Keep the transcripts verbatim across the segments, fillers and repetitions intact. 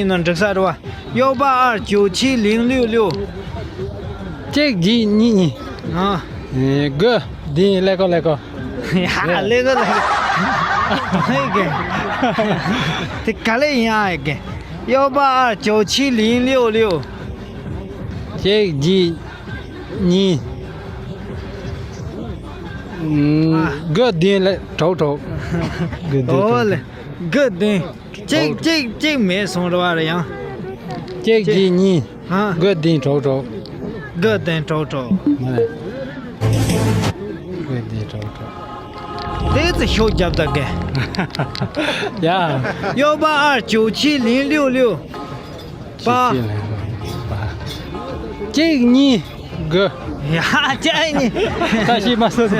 ཡིན་ན་འགྲིག་ས་རེད་བ། 幺八二九七零六六。 གཅིག་བརྒྱད་གཉིས་གཉིས། ཨ། དགུ་བདུན། ཀླད་ཀོར་ཀླད་ཀོར། ཡ། ཀླད་ཀོར་ཀླད་ཀོར། ཧེ་གེ། དེ་ག་ལེ་ཡིན་ཨ་གེ། 幺八二九七零六六。 གཅིག་བརྒྱད་གཉིས། ཨ། དགུ་བདུན། ཀླད་ཀོར་ཀླད་ཀོར། དགུ་བདུན། ཨོ་ལེ། དགུ་བདུན། གཅིག་གཅིག་གཅིག་མེད་སོང་རེད་བ་རེད་ཡང་། གཅིག་བརྒྱད་གཉིས། ཨ། དགུ་བདུན་ཀླད་ཀོར་ཀླད་ཀོར། དགུ་བདུན་ཀླད་ཀོར་ཀླད་ཀོར། མ་རེད། དགུ་བདུན་ཀླད་ཀོར་ཀླད་ཀོར། དེ་ཚོ་ཤོག་རྒྱབ་ད་གེ། ཡ། 幺八二九七零六六。 པ། གཅིག་གཉིས། དགུ། ཡ། གཅིག་གཉིས། བཀྲ་ཤིས་མ་སོ་སོ།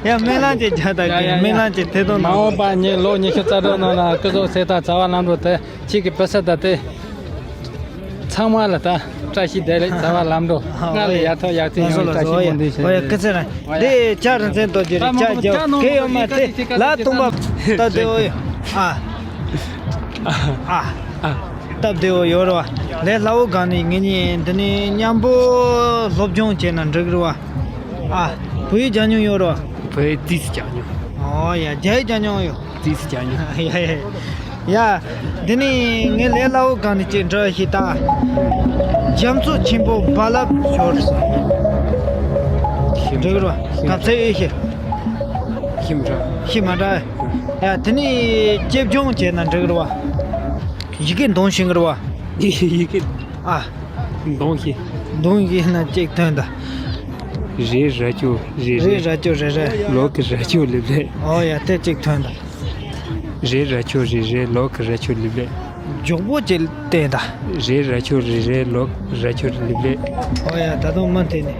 ཡ། སྨོན་ལམ་ཅིག་རྒྱག་ད་གེ། ཡ་ཡ་ཡ། སྨོན་ལམ་ཅིག་ཐེབས་དང་། མ་འོངས་པ་ངའི་ལོ་ཉི་ཤུ་རྩ་དྲུག་ནང་ལ་སྐུ་གཟུགས་གསལ་ཐང་། བྱ་བ་ལམ་འགྲོ་དེ། ཁྱེད་ཀྱི་བུ་སྲིད་ད་དེ། ཚང་མ་ལ་ད་བཀྲ་ཤིས་བདེ་ལེགས། བྱ་བ་ལམ་འགྲོ། སྔར་ལས་ཡག་ཐོག་ཡག་བརྩེགས་ཡོང་བའི་བཀྲ་ཤིས་སྨོན་འདུན་ཞུ། ཨོ་ཡ། སྐུ་ཚེ་རིང་། འདི་ལྕགས་རིན་ཆེན་རྡོ་རྗེ་རེད། ལྕགས་རྒྱབ་གལ་ཡོད་མ་རེད། ལ་དུང་པ་སྟབས་བདེ་བོ་ཡོད། ཨ། ཨ། སྟབས་བདེ་བོ་ཡོད་རེད་བ། ལས་སླ་བོ་གང་ནས་ངེད་གཉིས་འདི་ནས་མཉམ་པོ་སློབ་སྦྱོང་བྱས་ན་འགྲིག་རེད་བ། ཨ། བོད་ཡིག་སྦྱང་མྱོང་ཡོད་རེད་བ། བོད་ཡིག་ཏོག་ཙམ་སྦྱང་མྱོང་། ཨོ་ཡ། རྒྱ་ཡིག་སྦྱང་མྱོང་ཡོད། ཏོག་ཙམ་སྦྱང་མྱོང་། ཡ་ཡ། ཡ། འདི་ནི་ངས་ལས་སླ་བོ་གང་ནས་ཅིག་འདྲི་ཞིག་ད། རྒྱ་མཚོ་ཆེན་པོ་རྦ་རླབས་ཤོར་སོང་། འགྲིག་རོ། གབ་ཚེ་ཨེ་ཤེས། ཤེས་མ་འདྲ། ཤེས་མ་འདྲ། ཡ། དེ་ནི་སྐྱིད་སྦྱོང་བྱས་ན་འགྲིག་རོ། ཡི་གེ་འདོན་ཤེས་གི་རོ། ཡི་གེ། ཨ། འདོན་ཤེས། འདོན་ཤེས་ན་གཅིག་ཐོན་ད། རེ་ར་ཅོ་རེ་རེ། རེ་ར་ཅོ་རེ་རེ། ལོ་གི་ར་ཅོ་ལེབ་ལེ། ཨོ་ཡ། དེ་གཅིག་ཐོན་ད། རེ་ར་ཅོ་རེ་རེ། ལོ་གི་ར་ཅོ་ལེབ་ལེ། མགྱོགས་པོ་ཅིག་བསྟན་ད། རེ་ར་ཅོ་རེ་རེ། ལོ་གི་ར་ཅོ་ལེབ་ལེ། ཨོ་ཡ། ད་དུང་མུ་མཐུད་ནས།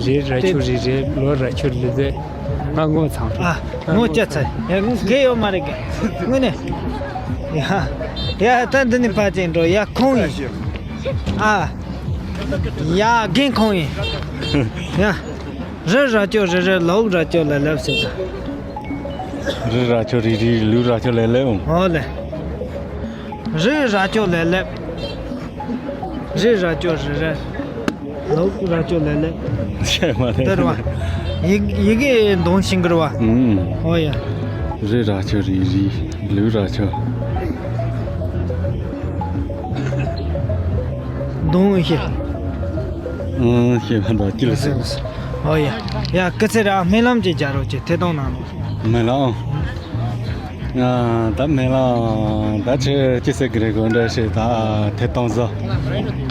རེ་ར་ཅོ་རེ་རེ། ལོ་ར་ཅོ་ལེབ་ལེ། ང་ངོ་ཚ། ཨ། ངོ་ཅག་ཚ། ཡ། ངོ་གལ་ཡོད་མ་རེད་གི། དངོས་གནས། ཡ། ཡ། ད་འདི་ནས་ཕར་ཅིག་འགྲོ། ཡ། ཁོང་ཡིན། ཨ། ཡ། རྒན་ཁོང་ཡིན། ཡ། རི་ར་ཅོ་རི་རི། ལོག་ར་ཅོ་ལ་ལབ་ཟེར་ད། རི་ར་ཅོ་རི་རི། ལུག་ར་ཅོ་ལ་ལབ། ཨོ་ལེ། རི་ར་ཅོ་ལ་ལབ། རི་ར་ཅོ་རི་རི། ལོག་ར་ཅོ་ལ་ལབ། ཤེས་མ་རེད། དེ་རེད་བ། ཡི་ཡི་གེ་འདོན་ཤེས་གི་རེད་བ། ཨུམ། ཨོ་ཡ། རི་ར་ཅོ་རི་རི། ལུག་ར་ཅོ། འདོན་ཤེས། ཨུམ། ཤེས་མ་འདུག་ཅི་ལ་ཟེར། ཨོ་ཡ། ཡ། སྐུ་ཚེ་རིང་། སྨོན་ལམ་ཅིག་རྒྱག་རོགས་བྱེད། ཐད་གཏོང་གནང་རོགས། སྨོན་ལམ། ཨ། ད་སྨོན་ལམ་ད་ཆི་ཅི་ཟེར་གི་རེད་གོ། འདྲ་ཞིག་ད་ཐད་གཏོང་བཟོ།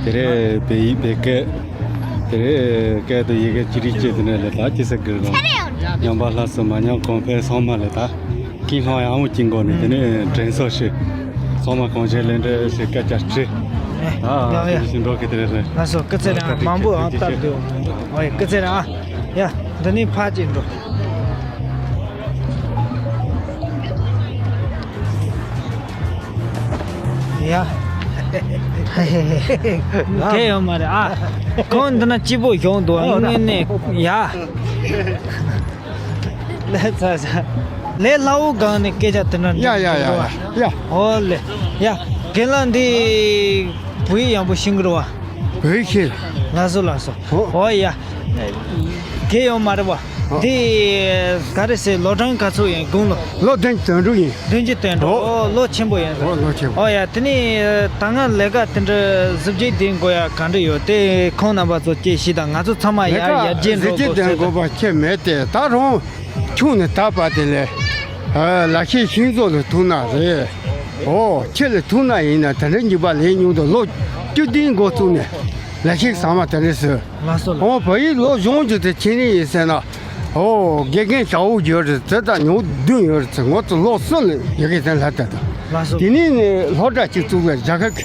དེ་རེད། བོད་ཡིག་བོད་སྐད། དེ་རེད། སྐད་དང་ཡི་གེ་ཅི་རིགས་སྐྱེས་དེ་འདྲ་ལས། ད་ཅི་ཟེར་གི་རེད་གོ། ཉམས་པ་སླར་གསོ་མ་ཉམས་གོང་འཕེལ་ཚང་མ་ལས། ད་ཀུན་སློང་ཡག་མོ་གྱི་སྒོ་ནས་དེ་ནས་དྲན་གསོ་ཞིག་ཚང་མ་གང་བྱས་ལས་འདྲ་ཞིག་སྐད་ཆ་དྲིས། ཨ། ཡག་ཡག་ཞིག་འགྲོ་གི་དེ་རེད་རེད། ལགས་སོ། སྐུ་ཚེ་རིང་། མང་པོ་ཨང་སྟབས་བདེ་བོ། ཨོ་ཡ། སྐུ་ཚེ་རིང་ཨ། ཡ། འདི་ནས་ཕར་ཅིག་འགྲོ། ཡ། དེ་ཡོད་མ་རེད་ཨ། ཁོང་འདི་ན་སྐྱིད་པོ་བྱུང་འདུག་ཨ། དངོས་གནས། ཡ། ལས་ཚ་ཚ། ལས་སླ་བོ་སྒང་ནས་སྐད་ཆ་དེ་འདྲ་ཡ་ཡ་ཡ་ཡ། ཨོ་ལེ། ཡ། རྒན་ལགས་འདི་བོད་ཡིག་ཡག་པོ་ཤེས་གི་རེད་བ། བོད་ཡིག་ཤེས། ལགས་སོ་ལགས་སོ། ཨོ། ཨོ་ཡ། རྒན་ཡོད་མ་རེད་བ། ཨོ། འདི་ག་རེ་ཟེར། ལོ་གྲངས་ག་ཚོད་ཡིན། དགུང་ལོ། ལོ་བདུན་ཅུ་དོན་དྲུག་ཡིན། བདུན་ཅུ་དོན་དྲུག་ཨོ། ཨོ། ལོ་ཆེན་པོ་ཡིན། ཨོ། ལོ་ཆེན་པོ། ཨོ་ཡ། དེ་ནས་ད་སྔ་ལས་ཀ་དེ་འདྲ་གཟི་བརྗིད་ལྡན་དགོས་ཡ་ག་འདྲ་ཡོད། དེ་ཁོང་རྣམ་པ་ཚོ་སྐད་ཞིག་དང་། ང་ཚོ་ཚང་མ་ཡར་ཡར་རྒྱས་འགྲོ་དགོས་ཟེར། གཟི་བརྗིད་ལྡན་དགོས་པ་ཁྱད་མེད་དེ། ད་རུང་ཆུང་ནས་ད་བར་དེ་ལས། ཨ། ལག་ཤེས་ཤིང་བཟོ་ལ་ཐུག་ན་རེད། ཨོ། ཁྱི་ལ་ཐུག་ན་ཡིན་ན། དེ་འདྲ་འཇིགས་པ་ལས་མྱོང་དུ། ལོ་བཅུ་བདུན་འགོ་བཙུགས་ནས་ལག་ཤེས་ཟ་མ་དེ་འདྲ་ཟོས། ལགས་སོ་ལགས། ཨོ། བོད་ཡིག་ལོ་གཞུང་གི་དེ་ཆེ་ནི་ཡིན་ཟེར་ན། ཨོ། དགེ་རྒན་ཞའོ་ཡོད་རེད། དེ་ད་ཉོ་བདུན་ཡོད་རེད་ཟེར། ངོ་ཚོ་ལོ་གསུམ་ལ་ཡི་གེ་དེ་ལྷག་བསྡད་དང་། ལགས་སོ། དེ་ནས་ནི་སློབ་གྲྭ་གཅིག་བཙུགས་པའི་རྒྱ་གར་གྱི་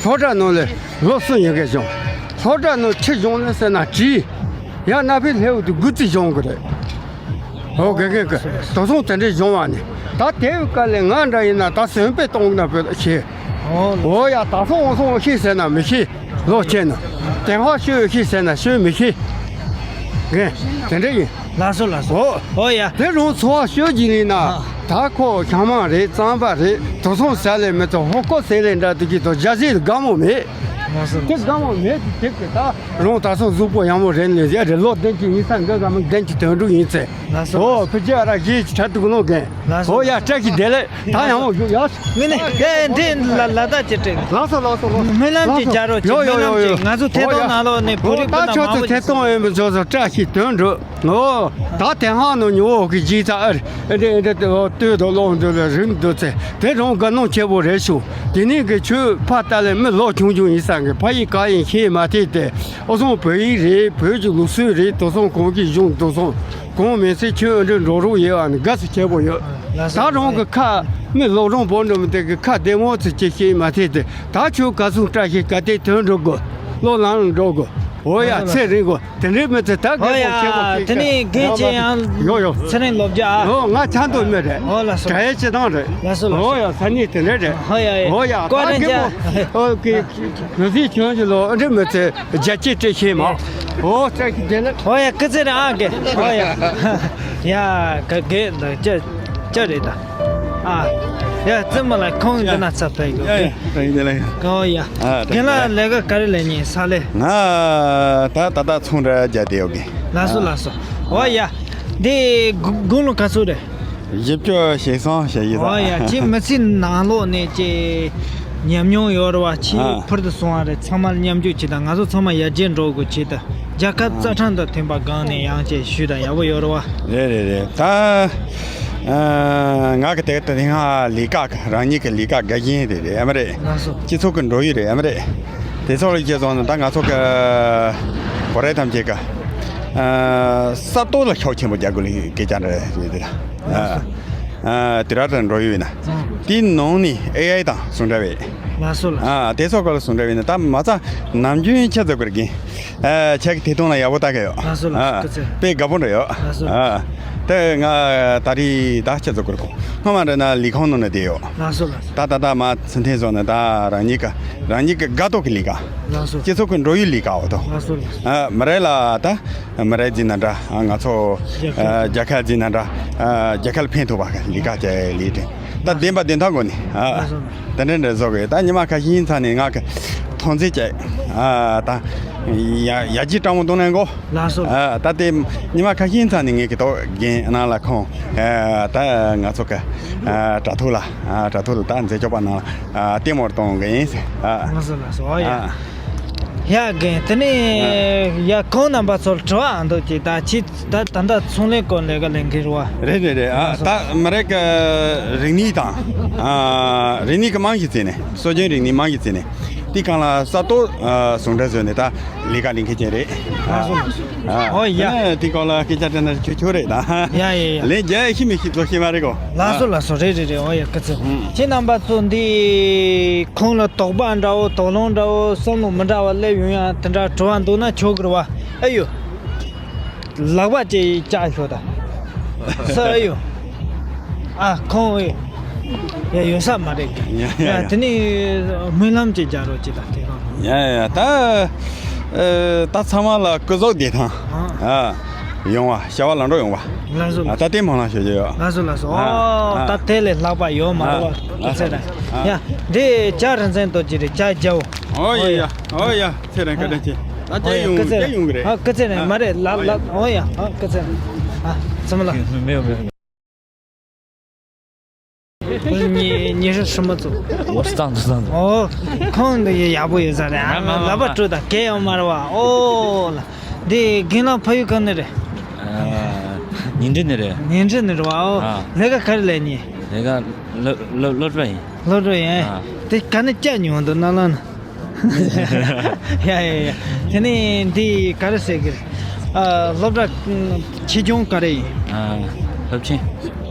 སློབ་གྲྭ་ནང་ལ་ལོ་གསུམ་ཡི་གེ་སྦྱོང་། སློབ་གྲྭ་ནང་ཆི་སྦྱོང་ལ་ཟེར་ན་བྲིས། ཡང་གནའ་བོའི་ལྷ་བུ་དེ་དགུ་རྩིས་སྦྱོང་གི་རེད། ཨོ། དགེ་རྒན་གྱིས་དེང་སང་དེ་འདྲའི་སྦྱོང་བ་ནི། ད་དེ་བའི་སྐབས་ལ་ང་འདྲ་ཡིན་ན་ད་སོན་པའི་གཏོང་ན་བོད་ཤེས། ཨོ། ཨོ་ཡ། ད་སོང་སོང་ཤེས་ཟེར་ན་མི་ཤེས། ལོ་ཆེ་ན། དེང་ཧ་ཤོད་ཤེས་ཟེར་ན་ཤོད་མི་ཤེས། རྒན། དེ་འདྲ་ཡིན། ལགས་སོ་ལགས་སོ། ཨོ། ཨོ་ཡ། དེ་རུང་འཚོ་བ་ཤོད་ཀྱི་ཡིན་ན། ཨ། ད་ཁོ་ཤ་མང་རེད། རྩམ་པ་རེད། དེ་ཚོ་ཟ་ལས་མི་ཚོ་ཧོ་ཀོ་ཟེར་ལས་འདྲ་དུ་གི་དོ་རྒྱ་ཟིག་དགའ་མོ་མེད། ལགས་སོ། དེ་དགའ་མོ་མེད་དེ་དེབ་ཀྱི་ད་རུང་ད་སོ་གཟུགས་པོ་ཡང་མོ་རེད་ནས་ཟེར་རེད། ལོ་བདུན་གྱི་ཡིན་ས་འདི་ག་མི་བདུན་གྱི་དོན་འགྲུབ་ཡིན་ཚེ། ལགས་སོ། ཨོ་ཕི་རྒྱ་ར་གིས་ཁྲ་ཏུག་ནོ་གན། ལགས་སོ། ཨོ་ཡ་བཀྲ་ཤིས་བདེ་ལེགས། ད་ཡང་མོ་ཡོད་ཡ། ངས་ནི་ཨེ་འདི་ལ་ལ་ད་ཅི་སྤྲད། ལགས་སོ་ལགས་སོ་ལགས་སོ། སྨོན་ལམ་ཅིག་སྦྱར་རོགས་གྱིས། ཡོ་ཡོ་སྨོན་ལམ་ཡོ་ཡོ། ཅིག་ང་ཚོ་ཐད་གཏོང་ནང་ལོགས་ནས་བོད་རིགས་སྤུན་ཟླ་མང་པོ་ཞིག་ཐད་གཏོང་ཡོད་མི་ཚོ་ཚོ་བཀྲ་ཤིས་དོན་འགྲུབ། ཨོ། ད་དེ་ཧང་ནོ་ཉི་འོག་གི་ཇི་ཚ་ཨར། འདི་འདི་ལྟོས་དོ་ལོག་འདི་ལ་རིམ་འདུག་ཚེ་དེ་རང་དགའ་སྣང་ཆེ་པོ་རེད་ཤོག་དེ་ནས་གི་ཆོས་ཕ་ལྟ་ལས་མི་ལོག་ཆུང་ཆུང་ཡིན་ས་གི་ཕ་ཡི་ག་ཡིན་ཤེས་མ་ཐེ་དེ་ཨོ་སོང་བོད་ཡིག་རེད། བོད་ཀྱི་ལུགས་སྲོལ་རེད། དོ་སོང་གོང་གི་གཞུང་དོ་སོང་གོང་མེད་ཚེ་ཆོས་འདི་འགྲོ་རོགས་ཡོད་ཨ་ནི་དགའ་སུ་ཆེ་པོ་ཡོད། ད་རང་གི་ཁ་མི་ལོག་རང་བོ་འགྲོ་མི་དེ་གི་ཁ་བདེ་མོ་ཚེ་ཅི་ཤེས་མ་ཐེ་དེ་ད་ཆོས་ག་སུང་བཀྲ་ཤིས་ག་དེ་དོན་འགྲོ་དགོས། ལོ་ལང་འགྲོ་དགོས། ཨོ་ཡ་ཚེ་རིང་གོ། དེ་འདྲའི་མི་ཚེ་ད་ཧོ་གེ་ཡ། གོང་ཆེ་བོ་དེ་ནས་རྒན་ཁྱེད་ཡང་ཡོ་ཡོ། ཚེ་རིང་ལོ་བརྒྱ་ཨ། ཨོ་ང་ཆ་མདོ་མི་རེད། ཨོ་ལགས་སོ། གྲྭ་ཡའི་སྤྱི་བཏང་རེད། ལགས་སོ་ལགས་སོ། ཨོ་ཡ་ས་གནས་དེ་འདྲ་རེད། ཧོ་ཡ་ཡ། ཨོ་ཡ་བཀའ་དྲིན་ཆེ། ཨོ་གི་གུ་སི་ཁྱོད་ཀྱི་ལོ་འདྲི་མི་ཚེ་རྒྱ་སྐྱེད་སྤྲད་ཤེས་མ། ཨོ་ཚེ་གི་དེ་ལ། ཧོ་ཡ་སྐུ་ཚེ་རིང་ཨ་གེ། ཧོ་ཡ། ཡ་ག་གེ་འདི་ཅི་ཅི་རེད་ད། ཨ། ཡ་བཙུན་མ་ལ་ཁོང་འདི་ན་ཚ་ཕེབས་ཡོད། ཡ་ཡ་ཡ་ཡ། ཨོ་ཡ། ཨ་རྒན་ལགས་ལས་ཀ་ག་རེ་ལས་ཉིན་ས་ལས། ང་ད་ད་ད་ཚོང་ར་རྒྱ་དེ་ཡོད་གི། ལགས་སོ་ལགས་སོ། ཨོ་ཡ། འདི་དགུང་ལོ་ག་ཚོད་རེད། བཞི་བཅུ་ཞེ་གསུམ་ཞེ་བཞི། ཨོ་ཡ་ཁྱེད་མི་ཚེ་ནང་ལོགས་ནས་ཀྱི་ཉམས་མྱོང་ཡོད་རེད་བ། ཁྱེད་ཨ་ཕུར་དུ་སོང་བ་རེད། ཚང་མ་མཉམ་འཇུག་བྱེད་དང་ང་ཚོ་ཚང་མ་ཡར་རྒྱས་འགྲོ་དགོས་བྱེད་དང་། རྒྱལ་ཁབ་ཨ་རྩ་ཁྲིམས་དང་མཐུན་པ་སྒང་ནས་ཡང་ཅིག་ཞུས་དང་ཡག་པོ་ཡོད་རེད་བ། རེད་རེད་རེད། ད་ཨ་ང་གི་དེ་དེ་སྔ་ལས་ཀ་རང་ཉིད་ཀྱི་ལས་ཀ་དགའ་ཞེན་རེད་རེད་ཨ་མ་རེད། ལགས་སོ། སྤྱི་ཚོགས་ཀྱི་འགྲོ་ཡུལ་རེད་ཨ་མ་རེད། དེ་ཚོ་ལ་སྐྱེས་སོང་ན་ད་ང་ཚོ་གི་བོད་རིགས་ཐམས་ཅད་ཀྱི་ཨ་ས་སྟོང་ལ་ཤུགས་ཆེན་པོ་རྒྱག་དགོས་ལ་སྐད་ཆ་འདྲ་རེད་དེ་ལ། ལགས་སོ། ཨ་དེ་ར་དང་འགྲོ་ཡོད་ན། ཨ་དེའི་ནང་ནས་ཨེ་ཨའི་དང་ཟུང་འབྲེལ་བས། ལགས་སོ་ལགས་སོ། ཨ་དེ་ཚོ་སྐོར་ལ་ཟུང་འབྲེལ་བས་ན་ད་མ་རྩ་ནམ་རྒྱུན་ཁྱེད་ཚོ་གི་རྒན། ཨ་ཁྱེད་ཀྱི་དེ་དོན་ལ་ཡག་པོ་ལྟ་གི་ཡོད། ལགས་སོ་ལགས་སོ། ཨ་སྐུ་ཚེ། དཔེ་དགའ་པོ་འདྲ་ཡོད། ལགས་སོ། ཨ་དེ་ང་ད་རེས་ད་ཁྱེད་ཚོ་གི་རྒན་སྔོན་མ་འདྲ་ན་ལས་ཁང་ནང་ནས་བསྡད་ཡོད། ལགས་སོ་ལགས་སོ། ད་ད་ད་མ་ཚུན་ཐེངས་སོང་ན་ད་རང་ཉིད་ཀ་རང་ཉིད་ཀ་དགའ་ཏོག་གི་ལས་ཀ། ལགས་སོ། སྤྱི་ཚོགས་ཀྱི་འགྲོ་ཡུལ་ལས་ཀ་འོ་དོ། ལགས་སོ་ལགས་སོ། ཨ་མི་རེ་ལ་ད། མི་རིགས་འཛིན་ན་འདྲ་ང་ཚོ་རྒྱལ་ཁབ་འཛིན་ན་འདྲ་རྒྱལ་ཁབ་ལ་ཕན་ཐོགས་པ་ལས་ཀ་བྱས་ལས་དེ་ད་བདེན་པ་བདེན་ཐང་སྒོ་ནས་ཨ་དེ་འདྲ་འདྲ་བཟོ་དགོས། ད་ཉི་མ་ཁ་ཤས་ཚ་ནས་ང་གི་ཐོན་རྫས་བཅས་ཨ་ད་ཡ་ཡ་གྱི་སྤྲང་མོ་གཏོང་ནས་གོ། ལགས་སོ། ཨ་ད་དེ་ཉི་མ་ཁ་ཤས་ཚ་ནས་ངས་ཀྱི་ཐོག་རྒན་ནང་ལ་ཁོང་ཨ་ད་ང་ཚོ་གི་ཨ་དྲ་ཐོག་ལ་ཨ་དྲ་ཐོག་ལ་ད་མཛད་ཆོག་པ་ནང་ལ་ཨ་ལྟད་མོར་གཏོང་གི་ཡིན་ཟེར་ཨ། ལགས་སོ་ལགས་སོ། ཨོ་ཡ། ཨ། ཡ་རྒན་དེ་ནས་ཡ་ཁོང་རྣམ་པ་ཚོར་དྲི་བ་ཨ་འདུག་ཅིག་ད་ཁྱེད་ད་ད་ལྟ་ཚོང་ལས་སྐོར་ལས་ཀ་ལས་མཁན་རེད་བ། རེད་རེད་རེད། ཨ་ད་མི་རིགས་ཀྱི་རིག་གནས་དང་ཨ་རིག་གནས་ཀྱི་རྨང་གཞི་བརྩིས་ནས་སྲོལ་རྒྱུན་རིག་གནས་རྨང་གཞི་བརྩིས་ནས་དེ་གང་ལ་ས་སྟོད་ཨ་ཟུང་འབྲེལ་བཟོས་ནས་ད་ལས་ཀ་ལས་མཁན་ཅན་རེད། ལགས་སོ་ལགས་སོ། ཨ་ཨོ་ཡ། དེ་ནས་དེ་སྐོར་ལ་སྐད་ཆ་དྲིས་ན་ཁྱོད་ཁྱོད་རེད་ད། ཡ་ཡ་ཡ། ལན་རྒྱག་ཤི་མི་ཤི་ཚོ་ཤི་མ་རེད་གོ། ལགས་སོ་ལགས་སོ། རེད་རེད་རེད། ཨོ་ཡ་སྐུ་ཚེ། ཁྱེད་རྣམ་པ་ཚོ་འདི་ཁོང་ལ་དོགས་པ་འདྲ་བོ་དོགས་སློང་འདྲ་བོ་བསམ་བློ་མི་འདྲ་བ་སླེབས་ཡོང་ཡ་དེ་འདྲ་དྲི་བ་འདུག་ན་ཆོག་གི་རེད་བ། ཨ་ཡོ། ལག་པ་ཅིག་བཅག་ཤོག་ད། ས་ཨ་ཡོ། ཨ་ཁོང་ཨེ། ཡ་ཡོད་ས་མ་རེད་གི། ཡ་ཡ་ཡ། ཡ་དེ་ནི་སྨོན་ལམ་ཅིག་རྒྱག་རོགས་ཅིག་དང་དེ་གང་། ཡ་ཡ་ད། ཨེ་ད་ཚང་མ་ལ་སྐུ་གཟུགས་བདེ་ཐང་། ཨ། ཨ་ཡོང་བ་བྱ་བ་ལམ་འགྲོ་ཡོང་བ། ལགས་སོ། ཨ་ད་ལྟའི་སྨོན་ལམ་ཞུ་རྒྱུ་ཡོད། ལགས་སོ་ལགས་སོ། ཨ་ཨོ་ཨ་ད་དེ་ལས་ལྷག་པ་ཡོད་མ་རེད་བ། ཨ་ཚེ་ར། ཨ་ཡ་འདི་ཇ་རིན་ཆེན་ཏོག་ཅིག་རེད། ཇ་རྒྱའོ། ཨོ་ཡ་ཡ། ཨོ་ཡ། ཚེ་རིང་བཀའ་དྲིན་ཆེ། ད་ཨོ་ཡ་སྐུ་ཚེ་རིང་། སྐྱེ་ཡོང་གི་རེད། ཨ་སྐུ་ཚེ་རིང་། ཨ་མ་རེད་ལ་ཨོ་ཡ། ལ་ཨོ་ཡ། ཨ་སྐུ་ཚེ་རིང་། ཨ་ཚང་མ་ལ། 没有没有没有。 你你是什么族？我是藏族藏族。哦，ཁོང་འདི་ཡག་པོ་ཡོད་ས་རེད། ཨ་མ་མ་ལབ་པ་སྤྲོད་དང་གལ་ཡོད་མ་རེད་བ། ཨོ་ལ། འདི་རྒན་ལགས་ཕ་ཡུལ་གང་ནས་རེད། ཨ། ཉིང་ཁྲི་ནས་རེད། ཉིང་ཁྲི་ནས་རེད་བ། ཨོ། ཨ། ལས་ཀ་ག་རེ་ལས་ནི། ལས་ཀ་སློབ་སློབ་སློབ་གྲྭ་ཡིན། སློབ་གྲྭ་ཡིན། ཨ། དེ་ག་ནས་བཅར་མྱོང་འདུག་ནང་ལ་ན། ཡ་ཡ་ཡ། དེ་ནས་འདི་ག་རེ་ཟེར་གི་རེད། ཨ་སློབ་གྲྭ་ཆེ་ཆུང་ག་རེ་ཡིན། ཨ་སློབ་ཆེན།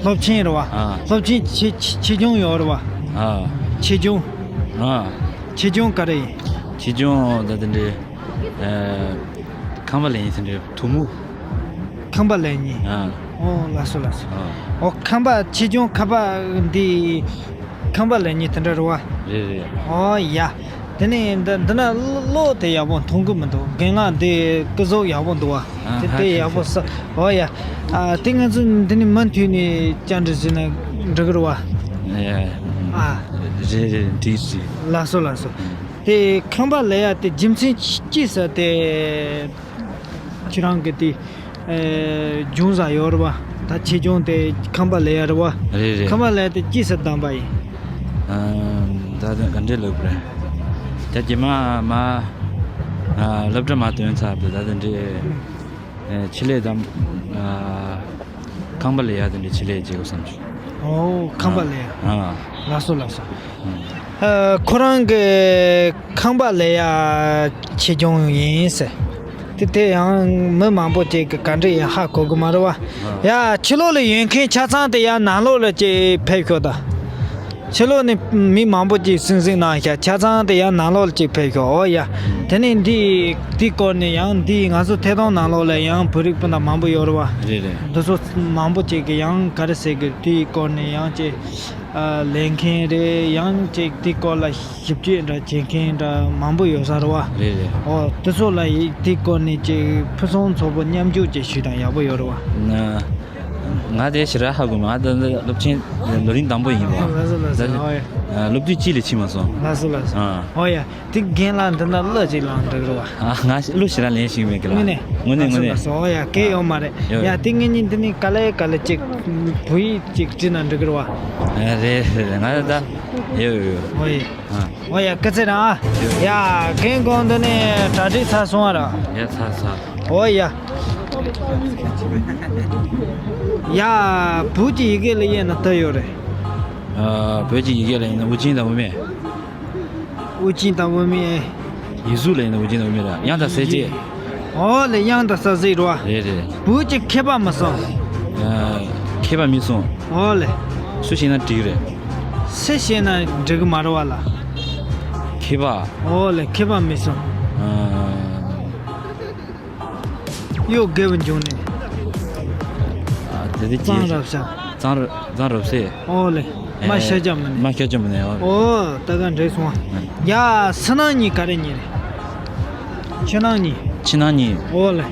སློབ་ཆེན་རེད་བ། ཨ་སློབ་ཆེན་ཆེ་ཆེ་ཆུང་ཡོད་རེད་བ། ཨ་ཆེ་ཆུང་། ཨ་ཆེ་ཆུང་ག་རེ་ཡིན། ཆེ་ཆུང་ད་དེ་འདྲའི་ཨ་ཁང་པ་ལས་ཡིན་ཟེར་འདྲའི་དུ་མུ། ཁང་པ་ལས་ཉིན། ཨ། ཨོ་ལགས་སོ་ལགས་སོ། ཨ། ཨོ་ཁང་པ་ཆེ་ཆུང་ཁང་པ་འདི་ཁང་པ་ལས་ཉིན་དེ་འདྲ་རེད་བ། རེད་རེད། ཨོ་ཡ། དེ་ནས་འདི་འདི་ན་གློག་དེ་ཡག་པོ་མཐོང་གི་མི་འདུག་རྒན་ལགས་འདི་སྐུ་གཟུགས་ཡག་པོ་འདུག་བ། ཨ་དེ་ཧ་དེ་ཡག་པོ་ས་ཨོ་ཡ། ཨ་དེ་ང་ཚོ་འདི་ནས་མུ་མཐུད་ནས་བཅར་འདྲི་ཟེར་ན་ འགྲིག་རུ་བ། ཨེ། ཨ། རེད་རེད། འགྲིག་རེད། ལགས་སོ་ལགས་སོ། དེ་ཁང་པ་ལས་ཡ་དེ་རྒྱུ་མཚན་ཅི་ཟེར་དེ། ཁྱེད་རང་གི་དེ། ཨེ། སྦྱོང་ས་ཡོད་རེད་བ། ད་ཆེད་སྦྱོང་དེ་ཁང་པ་ལས་ཡ་རེད་བ། རེད་རེད། ཁང་པ་ལས་ཡ་དེ་ཅི་ཟེར་བདམས་པ་ཡིན། ཨ། ད་ད་ག་འདྲས་ལབ་དགོས་རེད། ད་རྗེས་མ་མ། ཨ། སློབ་གྲྭ་མ་ཐོན་ཚར་བ་ད་དེ་འདྲས། ཨེ། ཆེད་ལས་དམ། ཨ། ཁང་པ་ལས་ཡ་དེ་འདྲའི་ཆེད་ལས་བྱེད་དགོས་བསམ་བྱུང་། ཨོ། ཁང་པ་ལས་ཡ། ཨ། ལགས་སོ་ལགས་སོ། ཨ། ཁོ་རང་གི་ཁང་པ་ལས་ཡ་ཆེད་སྦྱོང་ཡིན་ཟེར། དེ་དེ་ཡང་མི་མང་པོ་ཅིག་གི་ག་འདྲ་ཡིན་ཧ་གོ་གི་མ་རེད་བ། ཡ། ཕྱི་ལོགས་ལ་ཡོད་མཁན་ཆ་ཚང་དེ་ཡ་ནང་ལོགས་ལ་ཅིག་ཕེབས་ཤོག་ད། ཕྱི་ལོགས་ནས་མི་མང་པོ་ཅིག་སིང་སིང་གནང་ཤག་ཆ་ཚང་དེ་ཡང་ནང་ལོགས་ལ་ཅིག་ཕེབས་ཤོག་ཨོ་ཡ། དེ་ནས་འདི་འདི་སྐོར་ནས་ཡང་འདི་ང་ཚོ་ཐད་གཏོང་ནང་ལོགས་ལ་ཡང་བོད་རིགས་སྤུན་ཟླ་མང་པོ་ཡོད་རེད་བ། རེད་རེད། འདི་ཚོ་མང་པོ་ཅིག་གིས་ཡང་ག་རེ་ཟེར་གི། འདིའི་སྐོར་ནས་ཡང་ཅིག་ཨ། ལས་མཁན་རེད། ཡང་ཅིག་འདི་སྐོར་ལ་ཞིབ་དཔྱོད་འདྲ་བྱེད་མཁན་འདྲ་མང་པོ་ཡོད་ས་རེད་བ། རེད་རེད། ཨོ། འདི་ཚོ་ལ་ཡི་འདི་སྐོར་ནས་ཅིག་ཕུན་སུམ་ཚོགས་པོ་མཉམ་ཞུགས་ཅིག་ཞུས་དང་ཡག་པོ་ཡོད་རེད་བ། ང་དེ་ཞེ་དྲག་ཧ་གོ་མ། ང་ད་སློབ་ཆེན་ལོ་རིམ་དང་པོ་ཡིན་པ། ལགས་སོ་ལགས་སོ། ཨོ་ཡ། སློབ་དུས་གཅིག་ལ་ཕྱིན་མ་སོང་། ལགས་སོ་ལགས་སོ། ཨ། ཨོ་ཡ། དེ་རྒན་ལགས་འདི་ན་གླུ་ཅིག་བླངས་འགྲིག་རེད་བ། ཨ། ང་གླུ་ཞེ་དྲག་ལེན་ཤེས་མེད་གི་ལགས། དངོས་གནས། དངོས་གནས། ལགས་སོ་ལགས་སོ། ཨོ་ཡ། གལ་ཡོད་མ་རེད། ཡོད། ཡ། དེ་ངེད་གཉིས་འདི་ནས་ག་ལེ་ག་ལེ་ཅིག་བོད་ཡིག་ཅིག་བྲིས་ན་འགྲིག་གི་རེད་བ། ཨ། རེད་རེད་རེད། ང་ད་ཡོད་ཡོད་ཡོད། ཨོ་ཡ། ཨ། ཨོ་ཡ། སྐུ་ཚེ་རིང་ཨ། ཡ། རྒན་ཁོང་འདི་ནས་གྲ་སྒྲིག་ཚར་སོང་བ་ར། ཡ། ཚར་ཚར། ཨོ་ཡ། ཡ། བོད་ཀྱི་ཡི་གེ་ལ་དབྱེ་ན་དུ་ཡོད་རེད། ཨ། བོད་ཀྱི་ཡི་གེ་ལ་དབྱེ་ན་དབུ་ཅན་དང་དབུ་མེད། དབུ་ཅན་དང་དབུ་མེད། ཡིག་གཟུགས་ལ་དབྱེ་ན་དབུ་ཅན་དང་དབུ་མེད་ར། དབྱངས་དང་གསལ་བྱེད། ཨོ་ལེ། དབྱངས་དང་གསལ་བྱེད་རེད་བ། རེད་རེད། བོད་ཀྱི་མཁས་པ་མི་གསུང་། ཨ། མཁས་པ་མི་གསུང་། ཨོ་ལེ། སུ་ཤེས་ན་འགྲིག་རེད། སུ་ཤེས་ན་འགྲིག་གི་མ་རེད་བ་ལ། མཁས་པ། ཨོ་ལེ། མཁས་པ་མི་གསུང་། ཨ། གཡོ་དགེ་བའི་འབྱུང་གནས། ཨ། དེ་དེ་གཙང་རབ་ཤ། གཙང་ར། གཙང་རབ་སེ། ཨོ་ལེ། མ་ཤ་ཆམ་མ་ནི། མ་ཤ་ཆམ་མ་ནི། ཨོ། ཨོ། ད་ག་འདྲེས་སོང་བ། ཡ། ཕྱི་ནང་གཉིས་ག་རེ་གཉིས་རེད། ཕྱི་ནང་གཉིས། ཕྱི་ནང་གཉིས། ཨོ་ལེ།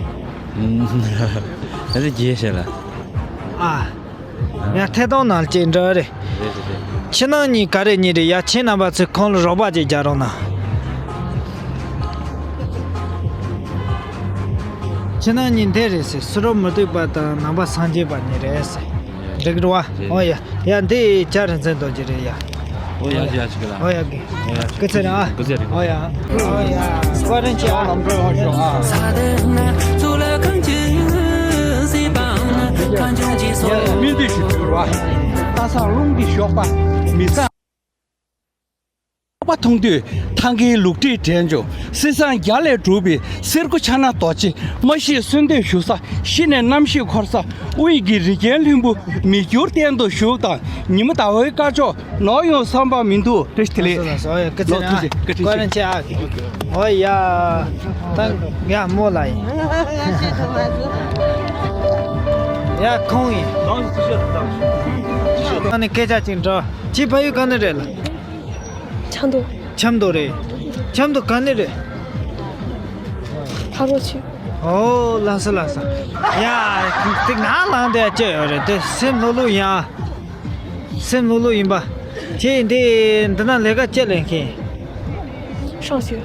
ཨ། དེ་རྗེས་ཤེས་ལ། ཨ། ཡ། ཐད་གཏོང་ནང་ཅིག་འདྲ་རེད། རེད་རེད་རེད། ཕྱི་ནང་གཉིས་ག་རེ་གཉིས་རེད། ཡ། ཁྱེད་རྣམ་པ་ཚོས་ཁོང་ལ་རོགས་པ་ཅིག་རྒྱག་རོགས་གནང་། ཕྱི་ནང་གཉིས་འདི་རེད་ཟེར། སུ་རོ་མུ་སྟེགས་པ་དང་ནང་པ་སངས་རྒྱས་པ་གཉིས་རེད་ཟེར། འགྲིག་རེད་བ། རེད། ཨོ་ཡ། ཡ། འདི་བྱ་རིན་ཆེན་རྡོ་རྗེ་རེད་ཡ། ཨོ་ཡ། ཡ། ཡ། ཅིག་ལ། ཨོ་ཡ། གི། ཨོ་ཡ། སྐུ་ཚེ་རིང་ཨ། སྐུ་ཚེ་རིང་། ཨོ་ཡ། ཨོ་ཡ། བཀའ་དྲིན་ཆེ་ཨ། ལམ་འགྲོ་ཡོང་ཤོག་ཨ། མི་འདི་ཞིག་འགྱུར་བ། རྟ་སང་རླུང་གིས་ཞོག་པ། མི་སང་། པ་མཐོང་དུས་ཐང་གའི་ལུག་ཁྲིད་དྲན་བྱུང་། གསེར་ཟངས་རྒྱ་ལས་གྲུབ་པའི་གསེར་སྐུ་ཕྱག་ན་རྡོ་རྗེ། མ་ཤེས་གསོན་འདེབས་ཞུ་ས། ཤི་ནས་རྣམ་ཤེས་འཁོར་ས། དབུས་ཀྱི་རི་རྒྱལ་ལྷུན་པོ། མི་འགྱུར་གཏན་དུ་བཞུགས་དང་། ཉི་མ་ཟླ་བའི་སྐར་ཚོགས། ནོར་ཡོང་བསམ་པ་མི་འདུག་བཀྲ་ཤིས་བདེ་ལེགས། ལགས་སོ་ལགས་སོ། ཨོ་ཡ། སྐུ་ཚེ་རིང་། ལགས་སོ། ཐུགས་རྗེ་ཆེ། བཀའ་དྲིན་ཆེ། བཀའ་དྲིན་ཆེ་ཨ། ཨོ་ཡ། ད་ཡ་མོ་ལ་ཡིན། ཡ་ཁོང་ཡིན། ཨ་ནི་སྐད་ཆ་ཅིག་འདྲི། ཁྱེད་ཕ་ཡུལ་ག་ནས་རེད་ལ། ཆབ་མདོ། ཆབ་མདོ་རེད། ཆབ་མདོ་ག་ནས་རེད། ཕ་རོལ་ཆེ། ཨོ། ལགས་སོ་ལགས་སོ། ཡ། དེ་ང་ལངས་དེ་ཅི་ཡོད་རེད། དེ་སེམས་ལྷོད་ལྷོད་ཡིན་ཨ། སེམས་ལྷོད་ལྷོད་ཡིན་པ། ཁྱེད་འདི་འདི་ན་ལས་ཀ་ཅི་ལས་མཁན། ཧྲང་ཞུ།